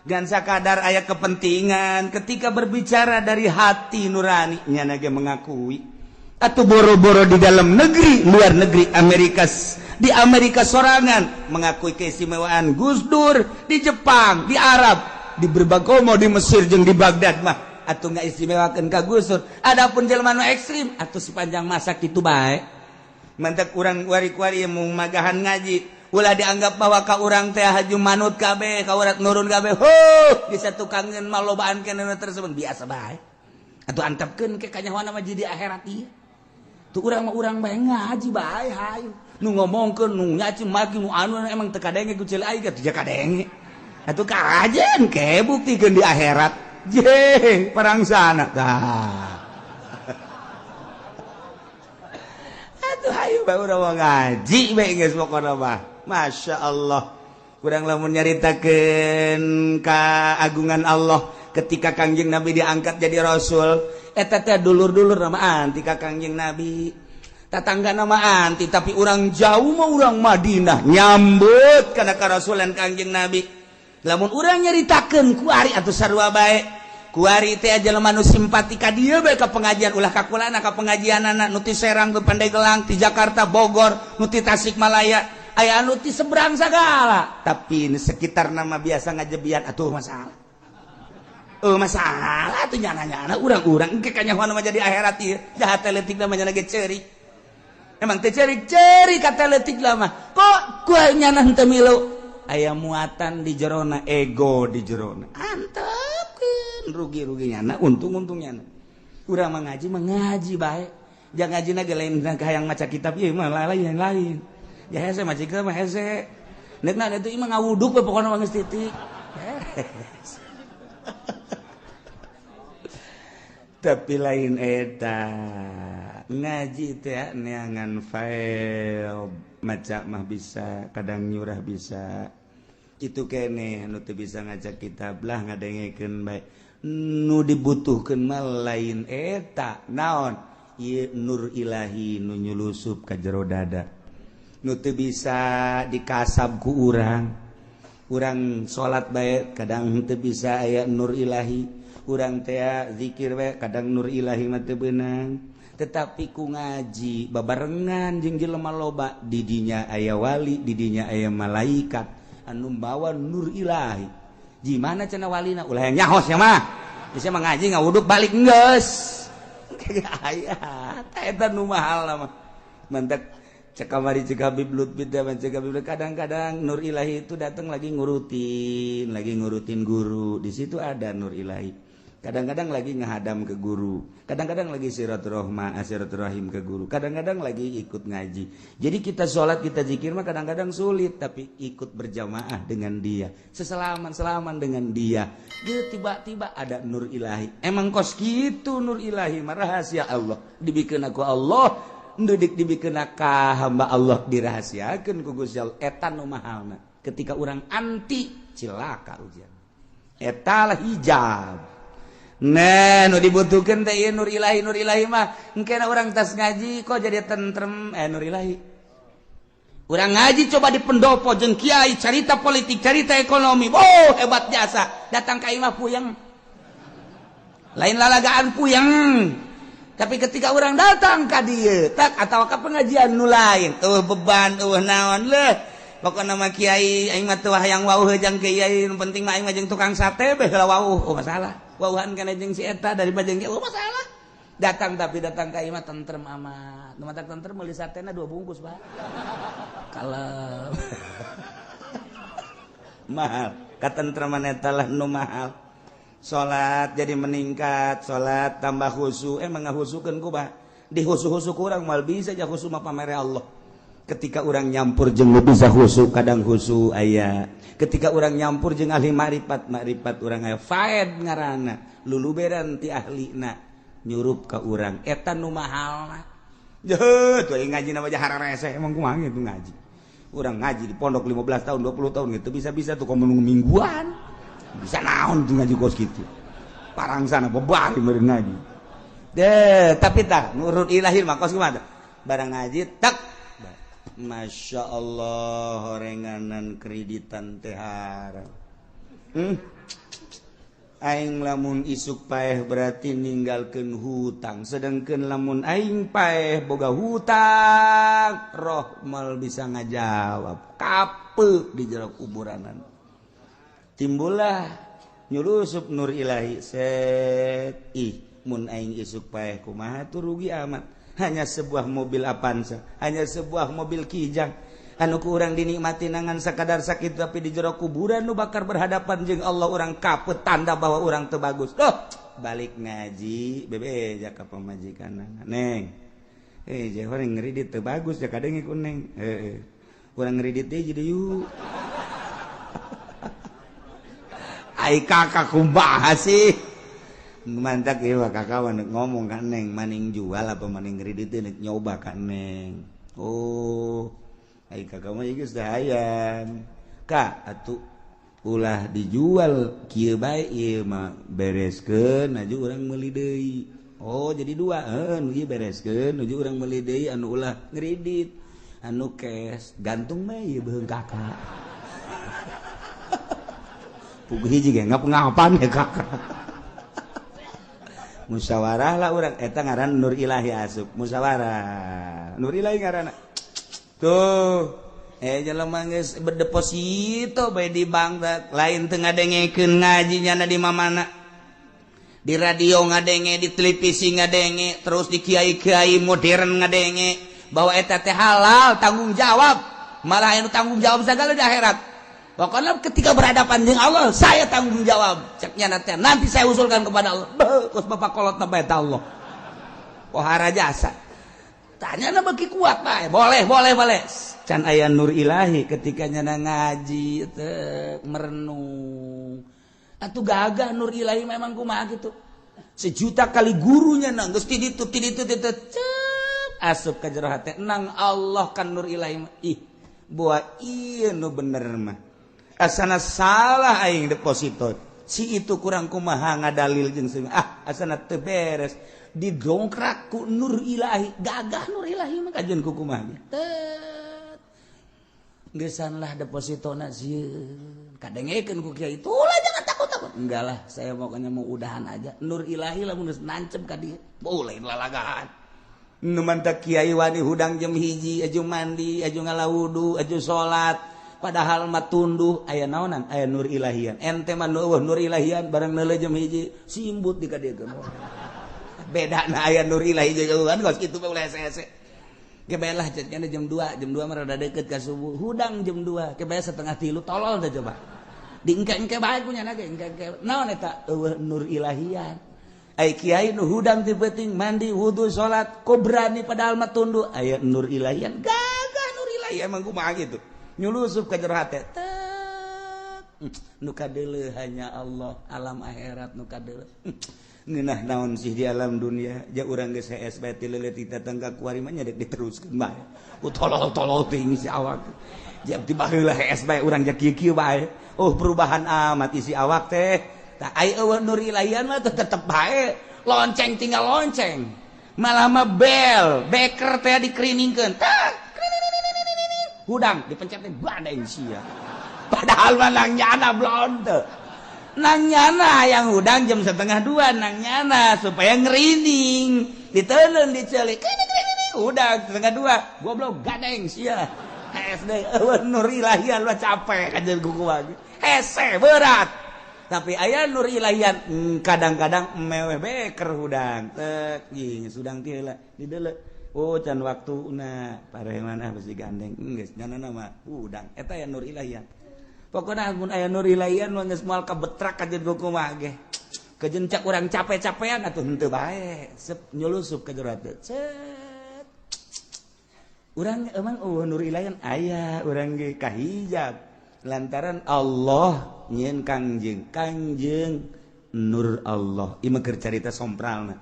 Ngan sakadar aya kepentingan ketika berbicara dari hati nurani nyana ge mengakui. Atau boro-boro di dalam negeri, luar negeri Amerika, di Amerika sorangan mengakui keistimewaan Gus Dur, di Jepang, di Arab, di berbagai mau di Mesir jeung di Baghdad mah atau nggak istimewakan ka Gus Dur. Adapun jelema nu ekstrim atau sepanjang masa kitu bae. Mantak urang kuari-kuari mau magahan ngaji ulah dianggap bahwa ka urang teh haju manut kabeh, ka urang nurun kabeh. Huh, bisa tukangeun mah lobaan keneh tersebut biasa bae. Atuh antepkeun ke kanyahoana mah jadi akhirat ieu. Tuh urang mah urang bae ngaji bae hayu. Nu ngomongkeun nu nyaci maki nu anu emang teu kadenge ku ceuli aing teu kadenge. Atuh kajen ke buktikeun di akhirat. Je, perang sana tah. Atuh hayu bae urang mah ngaji bae geus pokona mah. Masya Allah. Kurang lamun nyaritakeun keagungan Allah ketika Kangjeng Nabi diangkat jadi rasul, eta teh dulur-dulur nama anti ka Kangjeng Nabi. Tatangga nama anti, tapi orang jauh mah orang Madinah nyambut kana karasulan Kangjeng Nabi. Lamun urang nyaritakeun kuari atuh sarua bae. Kuari teh jelema nu simpati ka dieu bae ka pengajian ulah ka kulana ka pengajianana nu ti Serang nu Pandeglang ti Jakarta Bogor nu ti Tasikmalaya aya anu ti seberang sagala tapi ini sekitar nama biasa ngajebian atuh masalah. Masalah tuh nyana-nyana urang-urang engke kanyahoan mah jadi akhirat ieu jahat leutik mah nyana ge ceurik. Emang teh ceurik-ceurik kata leutik mah. Kok kuah nyana henteu milu? Aya muatan di jerona ego di jerona. Antepkeun rugi-rugi nyana untung-untung nyana. Urang mah ngaji bae. Jangan ngaji ge lain hayang maca kitab ieu mah lain-lain. Ya hese majikan mah hese. Neukna itu imah ngawuduk we pokona mah geus titik. Tapi lain eta ngaji teh neangan file maca mah bisa, kadang nyurah bisa. Itu kene nu teu bisa ngajak kitab lah ngadengekeun bae. Nu dibutuhkeun mah lain eta naon? Ieu nur ilahi nu nyulusup ka jero dada. Nu teu bisa dikasab ku urang. Urang salat bae kadang teu bisa aya nur ilahi. Urang teh zikir bae kadang nur ilahi mah teu beunang. Tetapi ku ngaji babarengan jeung jelema loba, didinya aya wali, didinya aya malaikat anu bawa nur ilahi. Gimana cenah walina? Ulah yang nyahos ya mah. Bisa mah ngaji ngawuduk balik geus. Aya eta nu mahal mah. Mantak cek kamari cek Habib Lutfi teh cek Habib kadang-kadang nur ilahi itu datang lagi ngurutin guru. Di situ ada nur ilahi. Kadang-kadang lagi ngehadam ke guru, kadang-kadang lagi silaturahim ke guru, kadang-kadang lagi ikut ngaji. Jadi kita sholat, kita zikir mah kadang-kadang sulit, tapi ikut berjamaah dengan dia, seselaman-selaman dengan dia. Dia tiba-tiba ada nur ilahi. Emang kos gitu nur ilahi mah rahasia Allah. Dibikin aku Allah, ndudik dibikin ka hamba Allah dirahasiakeun ku Gusti Allah. Eta nu mahalna. Ketika orang anti cilaka ujian. Eta lah hijab. Nah, nu dibutuhkeun teh ieu nur ilahi mah. Engkena urang tas ngaji kok jadi tentrem nur ilahi. Urang ngaji coba di pendopo jeung kiai carita politik, carita ekonomi. Oh, hebat jasa. Datang ka imah puyeng. Lain lalagaan puyeng. Tapi ketika orang datang ka dieu, tak atau ka pengajian nu lain, eueuh beban, eueuh naon leuh. Pokona mah kiai aing mah teu hayang wauh jeung kiai, nu penting mah aing mah jeung tukang sate beh heula wauh. Oh, masalah. Wauhan kana jeung si eta daripada jeung kiai, oh masalah. Datang tapi datang ka imah tentrem amat. Nu matak tentrem meuli satena 2 bungkus, Pak. Kalem. Mahal. Katentreman eta lah nu mahal. Salat jadi meningkat, salat tambah khusyuk, emang ngahusukeun ku bah. Dihusu-husu kurang moal bisa ja khusyuk mah pamere Allah. Ketika orang nyampur jeung nu bisa khusyuk, kadang khusyuk aya. Ketika orang nyampur jeung ahli makrifat, makrifat urang aya faed ngaranna, luluberan ti ahlina nyurup ka urang eta nu mahalna. Jeuh, tuh ngaji na mah hararese emang kumaha gitu ngaji. Urang ngaji di pondok 15 tahun, 20 tahun gitu bisa-bisa tuh komo mingguan. Bisa naon tuh ngaji kos gitu. Parangsana bebari meureun ngaji. Deh, tapi tah nurut ilahi mah kos kumaha. Barang ngaji tak Masya Allah horenganan kreditan teh haram. Aing lamun isuk paeh berarti ninggalkeun hutang, sedangkan lamun aing paeh boga hutang, roh mal bisa ngajawab kape di jero kuburanan. Timbullah nyulusup nur ilahi set ih mun aing isuk paeh kumaha tuh rugi amat. Hanya sebuah mobil Avanza, hanya sebuah mobil Kijang anu ku urang dinikmati nangan sakadar sakit, tapi di jero kuburan nu bakar berhadapan jeung Allah urang kapet tanda bahwa urang teu bagus. Duh, balik ngaji bebe ja ka pamajikan neng. Eh, urang ngridit teu bagus ja kadenge ku neng. Heeh. Urang ngridit deui jadi yuk. Ai kakak kumaha sih? Mantak ieu kakak ngomong ka neng maning jual apa maning ngridit nek nyoba ka neng. Oh, ai kakak mah geus hayang. Ka atuh ulah dijual kieu bae ieu mah bereskeun aju urang meuli deui. Oh, jadi dua heuh nu ieu bereskeun nuju urang meuli deui anu ulah ngridit. Anu cash gantung mah ieu beuheung kakak. Puguh hiji ge ngap-ngapan ya kakak. Musyawarah lah urang eta ngaran nur ilahi asup musyawarah nur ilahi ngaranna tuh jelema geus berdeposito bae di bank lain teu ngadengekeun ngaji nyana di mamana di radio ngadenge di televisi ngadenge terus di kiai-kiai modern ngadenge bahwa eta teh halal tanggung jawab malah anu tanggung jawab segala di akhirat. Pokoknya ketika berhadapan dengan Allah, saya tanggung jawab. Ceknya nanti saya usulkan kepada Allah. Beuh, kos bapak kolot na bae Allah. Pohara jasa. Tanya na beki kuat bae. Boleh, boleh, boleh. Can aya nur ilahi ketika nyana ngaji teh merenung. Atuh gagah nur ilahi memang kumaha gitu. Sejuta kali gurunya nang geus ti ditu ti ditu ti cep asup ka jero hate nang Allah kan nur ilahi mah. Ih, buah ieu nu bener mah. Asana salah aing deposito. Si itu kurang kumaha ngadalil jeung ah asana teu beres. Didongkrak ku nur ilahi, gagah nur ilahi mah kajian ku kumaha. Tet. Geusan lah depositona sieun. Kadengekeun ku kiai, "Ulah, jangan takut-takut." Enggak lah, saya pokoknya mau udahan aja. Nur ilahi lah mun geus nancep ka dieu. Boleh lalagahan. Nu mantak kiai wani hudang jam 1, aju mandi, aju ngala wudu, aju salat. Padahal mah tunduh aya naonan, aya nur ilahian. Ente mah nu nur ilahian barang neuleuh jam 1 simbut di ka dieu. Beda na aya nur ilahi jauhan kos kitu mah ulah hese-hese. Ge lah jadinya jam 2, jam 2 mah rada deket ka subuh. Hudang jam 2, ge setengah tilu tolol dah coba. Diengke-engke bae ku nyana ge engke-engke. Naon eta? Eueuh nur ilahian. Ai kiai nu hudang ti peuting mandi wudu salat, kok berani padahal mah tunduh aya nur ilahian. Gagah nur ilahi emang kumaha gitu. Nyulusup ka jero hate. Tet. Nu kadeuleuh hanya Allah, alam akhirat nu kadeuleuh. Ngeunah naon sih di alam dunia ja urang geus hees bae ti leuleut datang ka kuari mah nya dek diteruskeun bae. Ku tolol-tolol teuing si awak. Ja ti baheula hees bae urang ja kieu-kieu bae. Oh, perubahan amat isi awak teh. Tah ai eueuh nur ilahian mah tetep bae. Lonceng tinggal lonceng. Malah mah bel, beker teh dikeriningkeun. Tah, hudang dipencet teh badai sia. Padahal mah nang nyana blon teu. Nang nyana yang hudang jam 1.30 nang nyana supaya ngerining ditelen dicelik hudang 1.30 goblok gadeng sia SD eueuh nur ilahian mah capek kajeun kuku hese berat tapi aya nur ilahian kadang-kadang meweh beker hudang tek jing sudang ti heula dideuleu oh can waktuna pareman ah besi gandeng geus nyana mah hudang eta aya nur ilahian. Pokoknya mun aya nur ilahian mah geus moal kabetrak kajeun kumaha ge. Kejeun cak urang capek-capean atuh henteu bae. Sep nyulusup ka jero hate. Cet. Urang emang oh nur ilahian aya urang ge kahijab lantaran Allah nyieun Kangjeng, Kangjeng nur Allah. Ieu mah keur carita sompralna.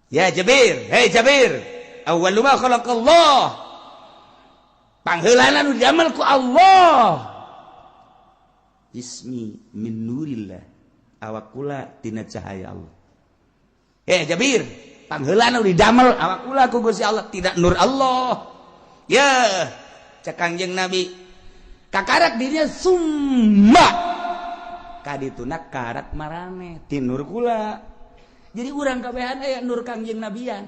Ya Jabir, hei Jabir, awwalu ma khalaqallah. Pangheulana nu didamel ku Allah. Ismi min nurillah, awak kula tina cahaya Allah. Eh Jabir, pangheulana didamel awak kula ku Gusti Allah tidak nur Allah. Ya, cek Kangjeng Nabi kakarak dirinya summa kadituna karak marane ti nur kula. Jadi urang kabehan aya nur Kangjeng Nabian.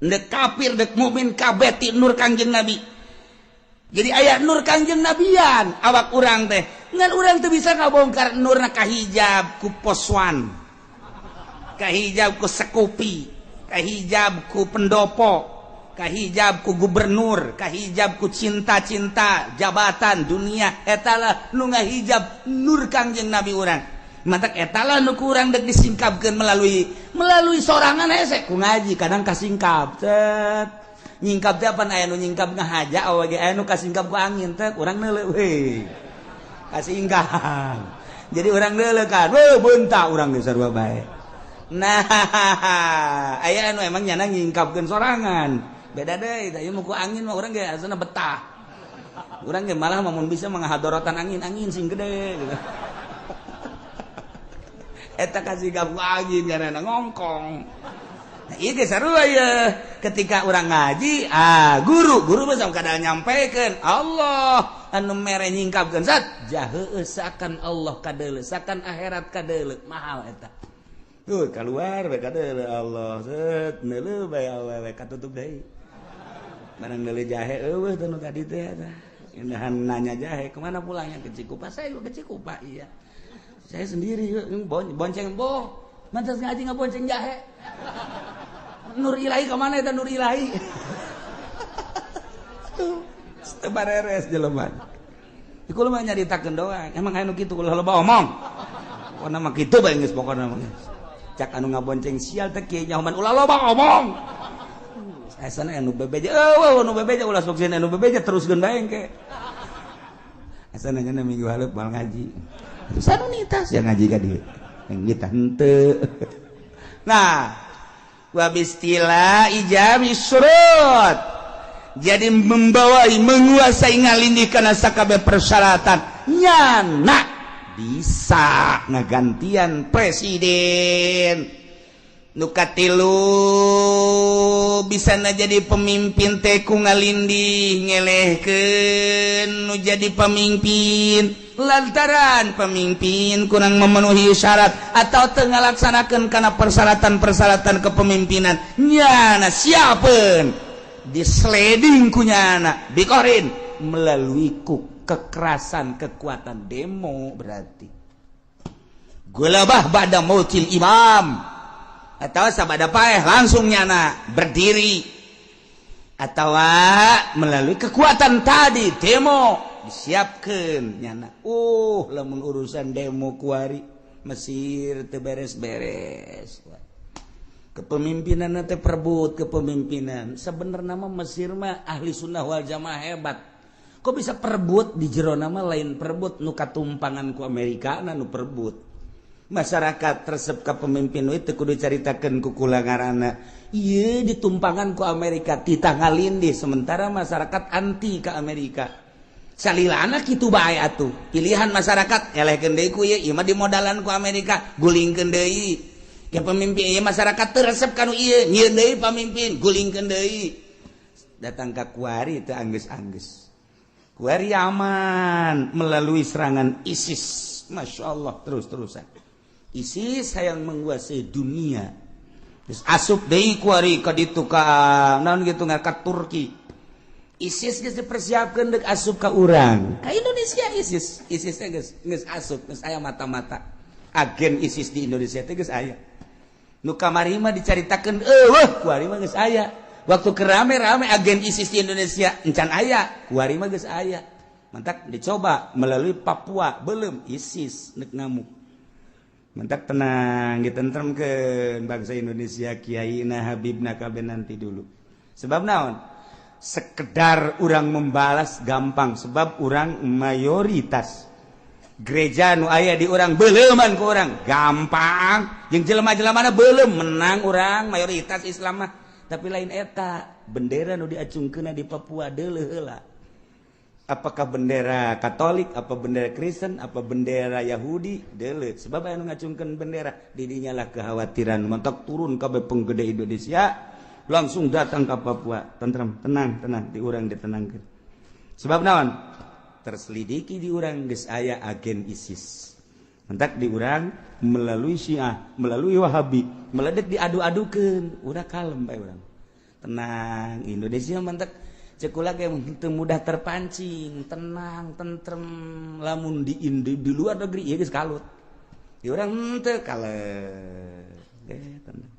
Dek kafir dek mukmin kabeh ti nur Kangjeng Nabi. Jadi aya nur Kangjeng Nabian awak urang teh. Ngan urang teu bisa ngabongkar nurna kahijab ku poswan, kahijab ku sekupi, kahijab ku pendopo, kahijab ku gubernur, kahijab ku cinta-cinta jabatan dunia. Etalah nu ngahijab nur Kangjeng Nabi urang. Matak etalah nu ku urang dek disingkapkeun melalui melalui sorangan hese ku ngaji kadang kasingkap. Cet. Nyingkap teh apa aya nu nyingkap ngahaja awak ge aya nu kasingkap ku angin teh urang neuleuh we. Kasingkap. Jadi urang neuleuh kan, we beunta urang geus sarua bae. Nah, aya anu emang nyana nyingkapkeun sorangan. Beda deui, tah ieu mah ku angin mah urang ge asana betah. Urang ge malah mun bisa menghadorotan angin, angin sing gede gitu. Eta kasingkap ku angin nyana ngongkong. Nah, ieu ge sarua ye. Ketika urang ngaji, ah guru, guru mah kadang nyampekeun Allah anu mere nyingkapkeun zat jaheueuh sakan Allah kadeuleu, sakan akhirat kadeuleu, mahal eta. Tuh keluar bae kadeuleu Allah, set neuleuh bae awewe katutup deui. Barang neuleuh jahe eueuh teh nu tadi teh eta. Indahan nanya jahe kemana pulangnya ke Cikupa, saya juga ke Cikupa iya. Saya sendiri bonceng boh. Mantas ngaji ngabonceng jahe. Nur ilahi kemana eta nur ilahi? Tuh, teu bareres jelema. Iku mah nyaritakeun doang. Emang aya nu kitu ulah loba omong. Pokona mah kitu bae geus pokona mah. Cak anu ngabonceng sial teh kieu nyahoman ulah loba omong. Asana anu bebeja, eueuh nu bebeja ulah sok sieun, anu bebeja teruskeun bae engke. Asana nya minggu hareup moal ngaji. Sanunitas yang ngaji ka dieu. Yang kita henteu. Nah, wa bistila ijami surut. Jadi membawai, menguasai, ngalindih kana sakabeh persyaratan, nyana bisa ngagantian presiden. Nu katilu, bisa na jadi pemimpin teh ku ngalindih ngelehkeun nu jadi pemimpin lantaran pemimpin kurang memenuhi syarat atau teu ngalaksanakeun kana persyaratan-persyaratan kepemimpinan, nyana siapeun disleding ku nyana bikorin melalui ku kekerasan, kekuatan demo. Berarti gulabah ba'da mautil imam atau sabada paeh langsung nyana berdiri atau melalui kekuatan tadi, demo disiapkan nyana. Lamun urusan demo kuari Mesir teu beres-beres kepemimpinan teh, perebut kepemimpinan. Sebenarnya mah Mesir mah ahli sunnah wal jamaah hebat, kok bisa perebut di jero nama? Lain perebut nu katumpangan ku Amerika, nu perebut masyarakat resep ka pemimpin itu. Kudu caritakeun ku kula ngaranna ieu ditumpangan ku Amerika, titah ngalindih, sementara masyarakat anti ke Amerika. Salilana kitu bae atuh, pilihan masyarakat elehkeun deui ku ieu, ieu mah dimodalan ku Amerika, gulingkeun deui. Ya pemimpin ieu masyarakat teu resep kanu ieu, nyieun deui pamimpin, gulingkeun deui. Datang ka kuari teu anggeus-anggeus, kuari aman melalui serangan ISIS. Masya Allah, terus-terusan ISIS hayang menguasai dunia. Terus asup deui kuari ka ditu, ka naon gitu, ka Turki. ISIS geus dipersiapkeun deuk asup ka urang, ka Indonesia. ISIS, ISIS teh geus geus asup, geus aya mata-mata agen ISIS di Indonesia teh geus aya. Nu kamari mah dicaritakeun eueuh, kuari mah geus aya. Waktu kerame-rame agen ISIS di Indonesia encan aya, kuari mah geus aya. Mantak dicoba melalui Papua, belum ISIS nek ngamuk. Mantak tenang, ditentremkeun bangsa Indonesia, kiai na, habibna, kabeh nanti dulu. Sebab naon? Sekedar orang membalas gampang, sebab orang mayoritas. Gereja nu aya di urang beleuman ku urang gampang, jeung jelema-jelema belum menang, urang mayoritas Islam mah. Tapi lain eta, bendera nu diacungkeun di Papua deuleuh heula. Apakah bendera Katolik, apa bendera Kristen, apa bendera Yahudi, deuleuh. Sebab anu ngacungkeun bendera, didinya lah kekhawatiran. Mantak turun kabeh penggede Indonesia, langsung datang ke Papua. Tentrem, tenang, tenang, di urang ditenangkeun. Sebab naon? Terselidiki di urang geus aya agen ISIS. Mantak di urang melalui Syiah, melalui Wahabi, meledek diadu-adukeun, udah kalem bae urang. Tenang, Indonesia mantak cek kula ge mudah terpancing, tenang, tentrem. Lamun di luar negeri ieu geus kalut. Di urang henteu, kalem. Tenang.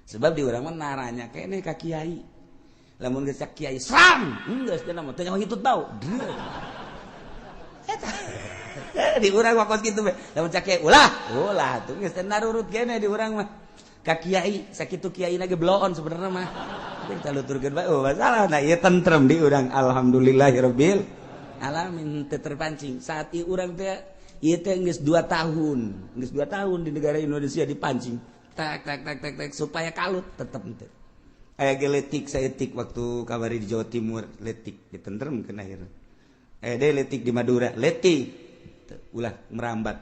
Sebab di urang mah naranya keneh ka kiai. Lamun geus kiai serang, geus teh mah teu nyaho hitut bau. Eta. Di urang mah kos kitu we. Lamun cak kiai ulah, ulah tuh geus teh narurut keneh di urang mah. Ka kiai, sakitu kiai ge bloon sebenarnya mah. Kita luturkeun bae, oh masalah. Nah, ieu tentrem di urang, alhamdulillahirabbil alamin, teu terpancing. Saat ieu urang teh ieu teh geus 2 tahun, geus 2 tahun di negara Indonesia dipancing. Tak tak tak tak tak supaya kalut tetep henteu. Aya ge letik saeutik waktu kabari di Jawa Timur, letik ditentremkeun akhirna. Aya deui letik di Madura, letik ulah merambat.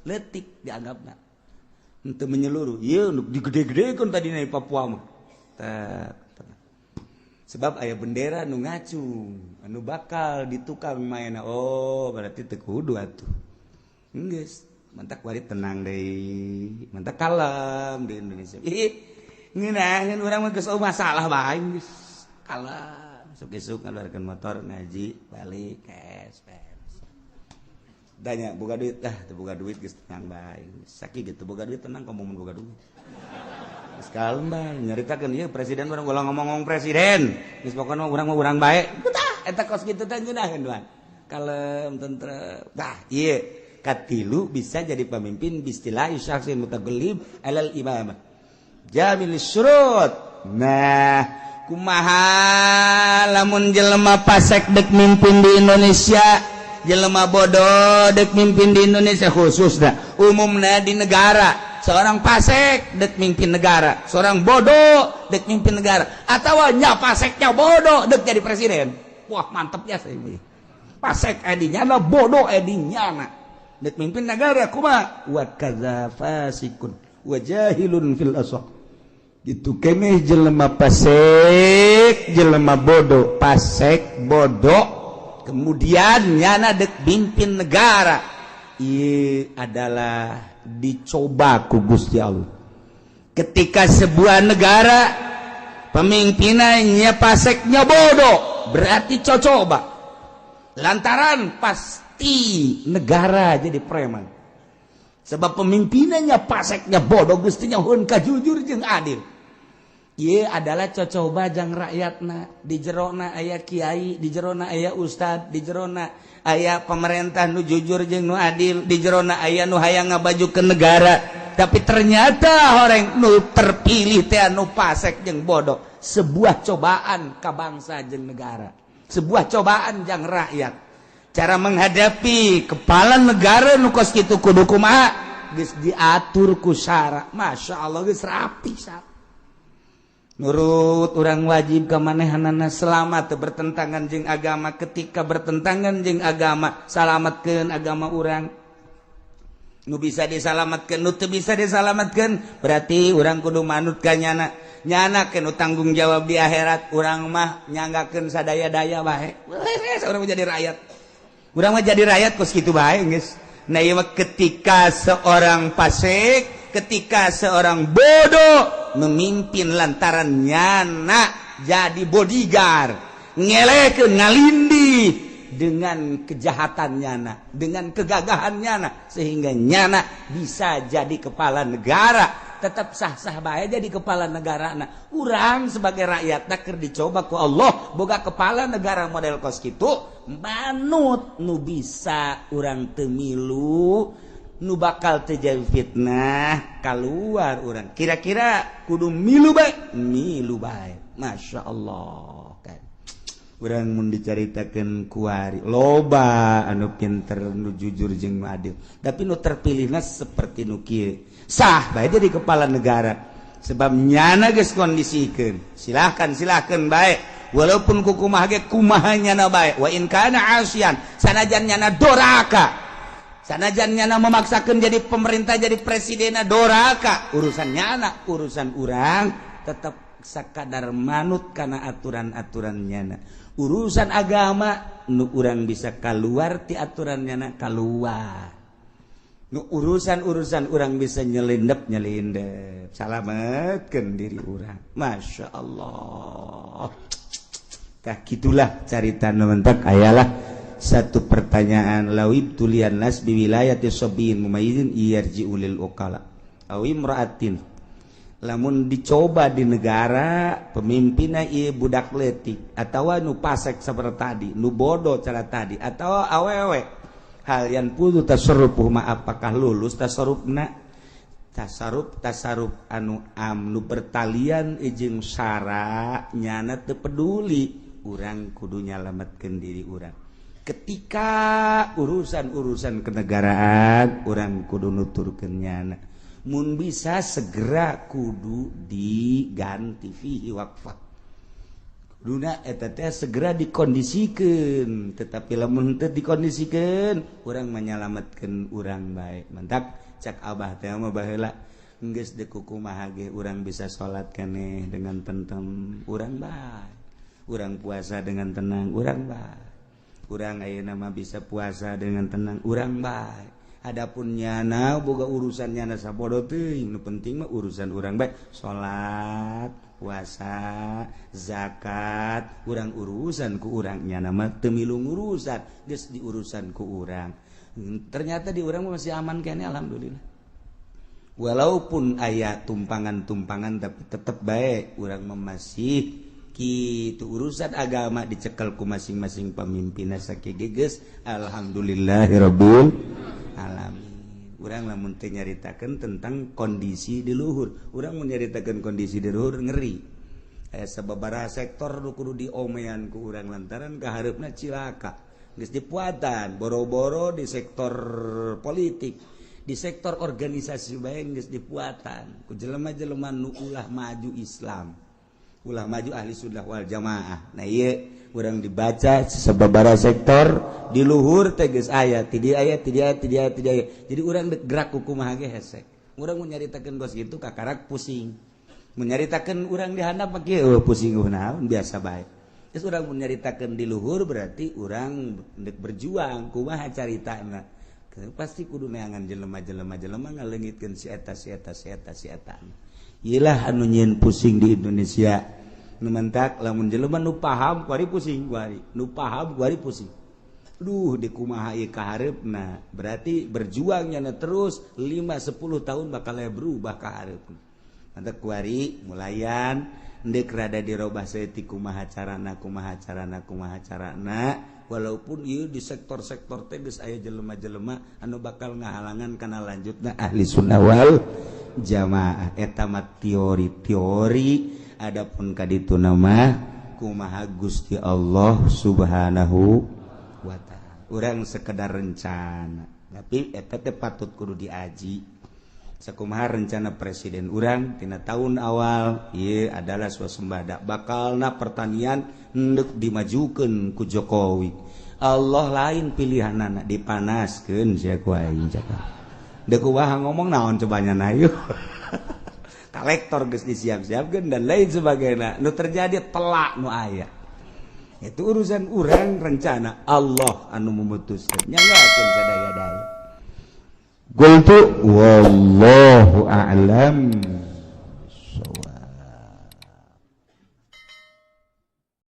Letik dianggapna. Henteu menyeluruh. Ieu nu digede-gedekeun tadi di Papua mah. Sebab aya bendera nu ngacung, anu bakal ditukang mainna. Oh, berarti teu kudu atuh. Geus, mantak wari tenang deui, mantak kalem di Indonesia. Ih, ngeunaheun urang mah geus masalah bae geus. Kalem, isuk-isuk ngaluarkeun motor ngaji, balik cash beres. Tanya boga duit, ah teu boga duit geus tenang bae. Sakieu gitu boga duit tenang, komo mun boga duit. Geus kalem bae, nyaritakeun ieu presiden urang ulah ngomong-ngomong presiden. Geus pokona urang mah urang bae. Tah, eta kos kitu teh ngeunaheun duan. Kalem, tentrem. Tah, ieu katilu bisa jadi pemimpin bistilah syakhsin mutagallib alal imamah. Jamil syurut. Nah, kumaha lamun jelema pasek dek mimpin di Indonesia, jelema bodoh dek mimpin di Indonesia khusus dah, umumnya di negara, seorang pasek dek mimpin negara, seorang bodoh dek mimpin negara, atau nya paseknya bodoh dek jadi presiden. Wah, mantep ya saya. Pasek edinya na, bodoh edinya na, dek mimpin negara kumaha? Wa kadza fasikun wa jahilun fil asaq. Gitu keneh jelema pasek, jelema bodoh, pasek bodoh, kemudian nyana dek mimpin negara. Ieu adalah dicoba ku Gusti Allah. Ketika sebuah negara pemimpinannya paseknya bodoh, berarti cocoba, lantaran pasti negara jadi preman, sebab pemimpinannya paseknya bodoh. Gustinya hun jujur jeung adil. Ieu adalah cocoba jang rakyatna. Di jerona aya kiai, di jerona aya ustad, di jerona aya pemerintah nu jujur jeung nu adil, di jerona aya nu hayang ngabajukeun negara, tapi ternyata orang nu terpilih teh anu pasek jeung bodoh. Sebuah cobaan ka bangsa jeung negara, sebuah cobaan jang rakyat. Cara menghadapi kepala negara nu kos kitu kudu kumaha? Geus diatur ku syara, Masya Allah, geus rapi syara. Nurut orang wajib ke manehanana selama teu bertentangan jeung agama. Ketika bertentangan jeung agama, salamatkeun agama urang nu bisa disalamatkeun. Nu teu bisa disalamatkeun, berarti urang kudu manut ka nyana. Nyana nu tanggung jawab di akhirat. Urang mah nyanggakeun sadaya-daya bae. Urang mah jadi rakyat, urang mah jadi rakyat kos kitu bae geus. Nah, ieu mah ketika seorang fasik, ketika seorang bodoh memimpin, lantaran nyana jadi bodyguard, ngelekeun, ngalindi dengan kejahatan nyana, dengan kegagahan nyana, sehingga nyana bisa jadi kepala negara. Tetap sah-sah bae jadi kepala negara. Nah, urang sebagai rakyat keur dicoba ku Allah boga kepala negara model kos kitu, manut nu bisa. Urang teu milu nu bakal terjadi fitnah keluar. Urang kira-kira kudu milu bae, milu bae. Masya Allah kan urang mun dicaritakeun kuari loba anu pinter, nu jujur jeung nu adil, tapi nu terpilihna seperti nu kieu, sah bae jadi kepala negara, sebab nyana geus kondisikeun. Silahkan, silahkan bae, walaupun kukumaha ge, kumaha nyana bae. Wa in kana asian, sanajan nyana doraka, sanajan nyana memaksakan jadi pemerintah, jadi presiden doraka, urusan nyana. Urusan urang tetap sakadar manut karena aturan-aturan nyana. Urusan agama nu urang bisa keluar ti aturan nyana, keluar. Nu urusan-urusan urang bisa nyelindep, nyelindep, salametkeun diri urang. Masya Allah. Tah, gitulah carita nu mentak. Ayalah satu pertanyaan: law ibtuliyan nas biwilayati sabiyin mumayyizin yarji'u lil uqala aw imra'atin. Lamun dicoba di negara pemimpinna ieu budak leutik atawa nu pasek seperti tadi, nu bodoh cara tadi, atau awewe, hal yanfudzu tasarrufuhuma, apakah lulus tasarrufna? Tasarruf, tasarruf anu am, nu bertalian jeung syara, nyana teu peduli. Urang kudu nyalametkeun diri urang. Ketika urusan-urusan kenegaraan, urang kudu nuturkeun nyana. Mun bisa segera kudu diganti. Fihi waqfah. Kuduna eta teh segera dikondisikan, tetapi lamun teu dikondisikan, urang menyelamatkan urang bae. Mantak cak abah teh mah baheula, geus deuk kumaha ge urang bisa salat keneh dengan tentrem, urang bae. Urang puasa dengan tenang, urang bae. Urang ayeuna mah bisa puasa dengan tenang, urang bae. Adapun nyana boga urusan nyana sabodo teuing, nu penting mah urusan urang bae, salat, puasa, zakat, urang urusan ku urang. Nyana mah teu milu urusan, geus diurusan ku urang. Ternyata di urang masih aman kene, alhamdulillah. Walaupun aya tumpangan-tumpangan, tapi tetep bae urang mah masih kitu. Urusan agama dicekel ku masing-masing pemimpin sakieu geus, alhamdulillahirabbil alamin. Urang lamun teu nyaritakeun tentang kondisi di luhur, urang mun nyaritakeun kondisi di luhur ngeri. Aya sababaraha sektor nu kudu diomean ku urang lantaran kahareupna cilaka. Geus dipuatan boro-boro di sektor politik, di sektor organisasi bae geus dipuatan ku jelema-jelema nu ulah maju Islam, ulah maju Ahli Sunnah wal Jamaah. Nah, ieu urang dibaca sababaraha sektor di luhur teh geus aya, ti dieu aya, ti dieu aya, ti dieu aya, ti dieu aya. Jadi urang dek gerak ku kumaha ge hese. Urang mun nyaritakeun kos kitu kakarak pusing. Mun nyaritakeun urang di handap mah kieu, oh, pusing naon, biasa bae. Terus urang mun nyaritakeun di luhur berarti urang dek berjuang kumaha caritana. Pasti kudu neangan jelema-jelema jelema ngaleungitkeun si eta, si eta, si eta, si eta. Iyalah anu nyieun pusing di Indonesia. Nu mentak lamun jelema nu paham kuari pusing, kuari nu paham kuari pusing. Duh, di kumaha ieu kahareupna? Berarti berjuangnya na terus 5 10 tahun bakal berubah kahareupna. Mantap, kuari mulayan ndek rada dirobah saeutik, kumaha carana, kumaha carana, kumaha carana, walaupun ieu di sektor-sektor teh geus aya jelema-jelema anu bakal ngahalangan kana lanjutna Ahli Sunnah wal Jamaah. Eta mah teori-teori. Adapun kaditu nama kumaha Gusti Allah Subhanahu wa Ta'ala, urang sekedar rencana, tapi eta teh patut kudu diaji. Sakumaha rencana presiden urang tina tahun awal, ieu adalah swasembada, bakalna pertanian endek dimajukeun ku Jokowi. Allah lain pilihanana, dipanaskeun sia ku aing cakap. Deuk kumaha ngomong naon cobanya na yeuh. Kolektor geus disiap-siapkeun dan lain sebagainya. Nu terjadi telak nu aya. Itu urusan urang rencana, Allah anu memutuskan. Nyanggakeun sadaya-daya. Qultu wallahu a'lam.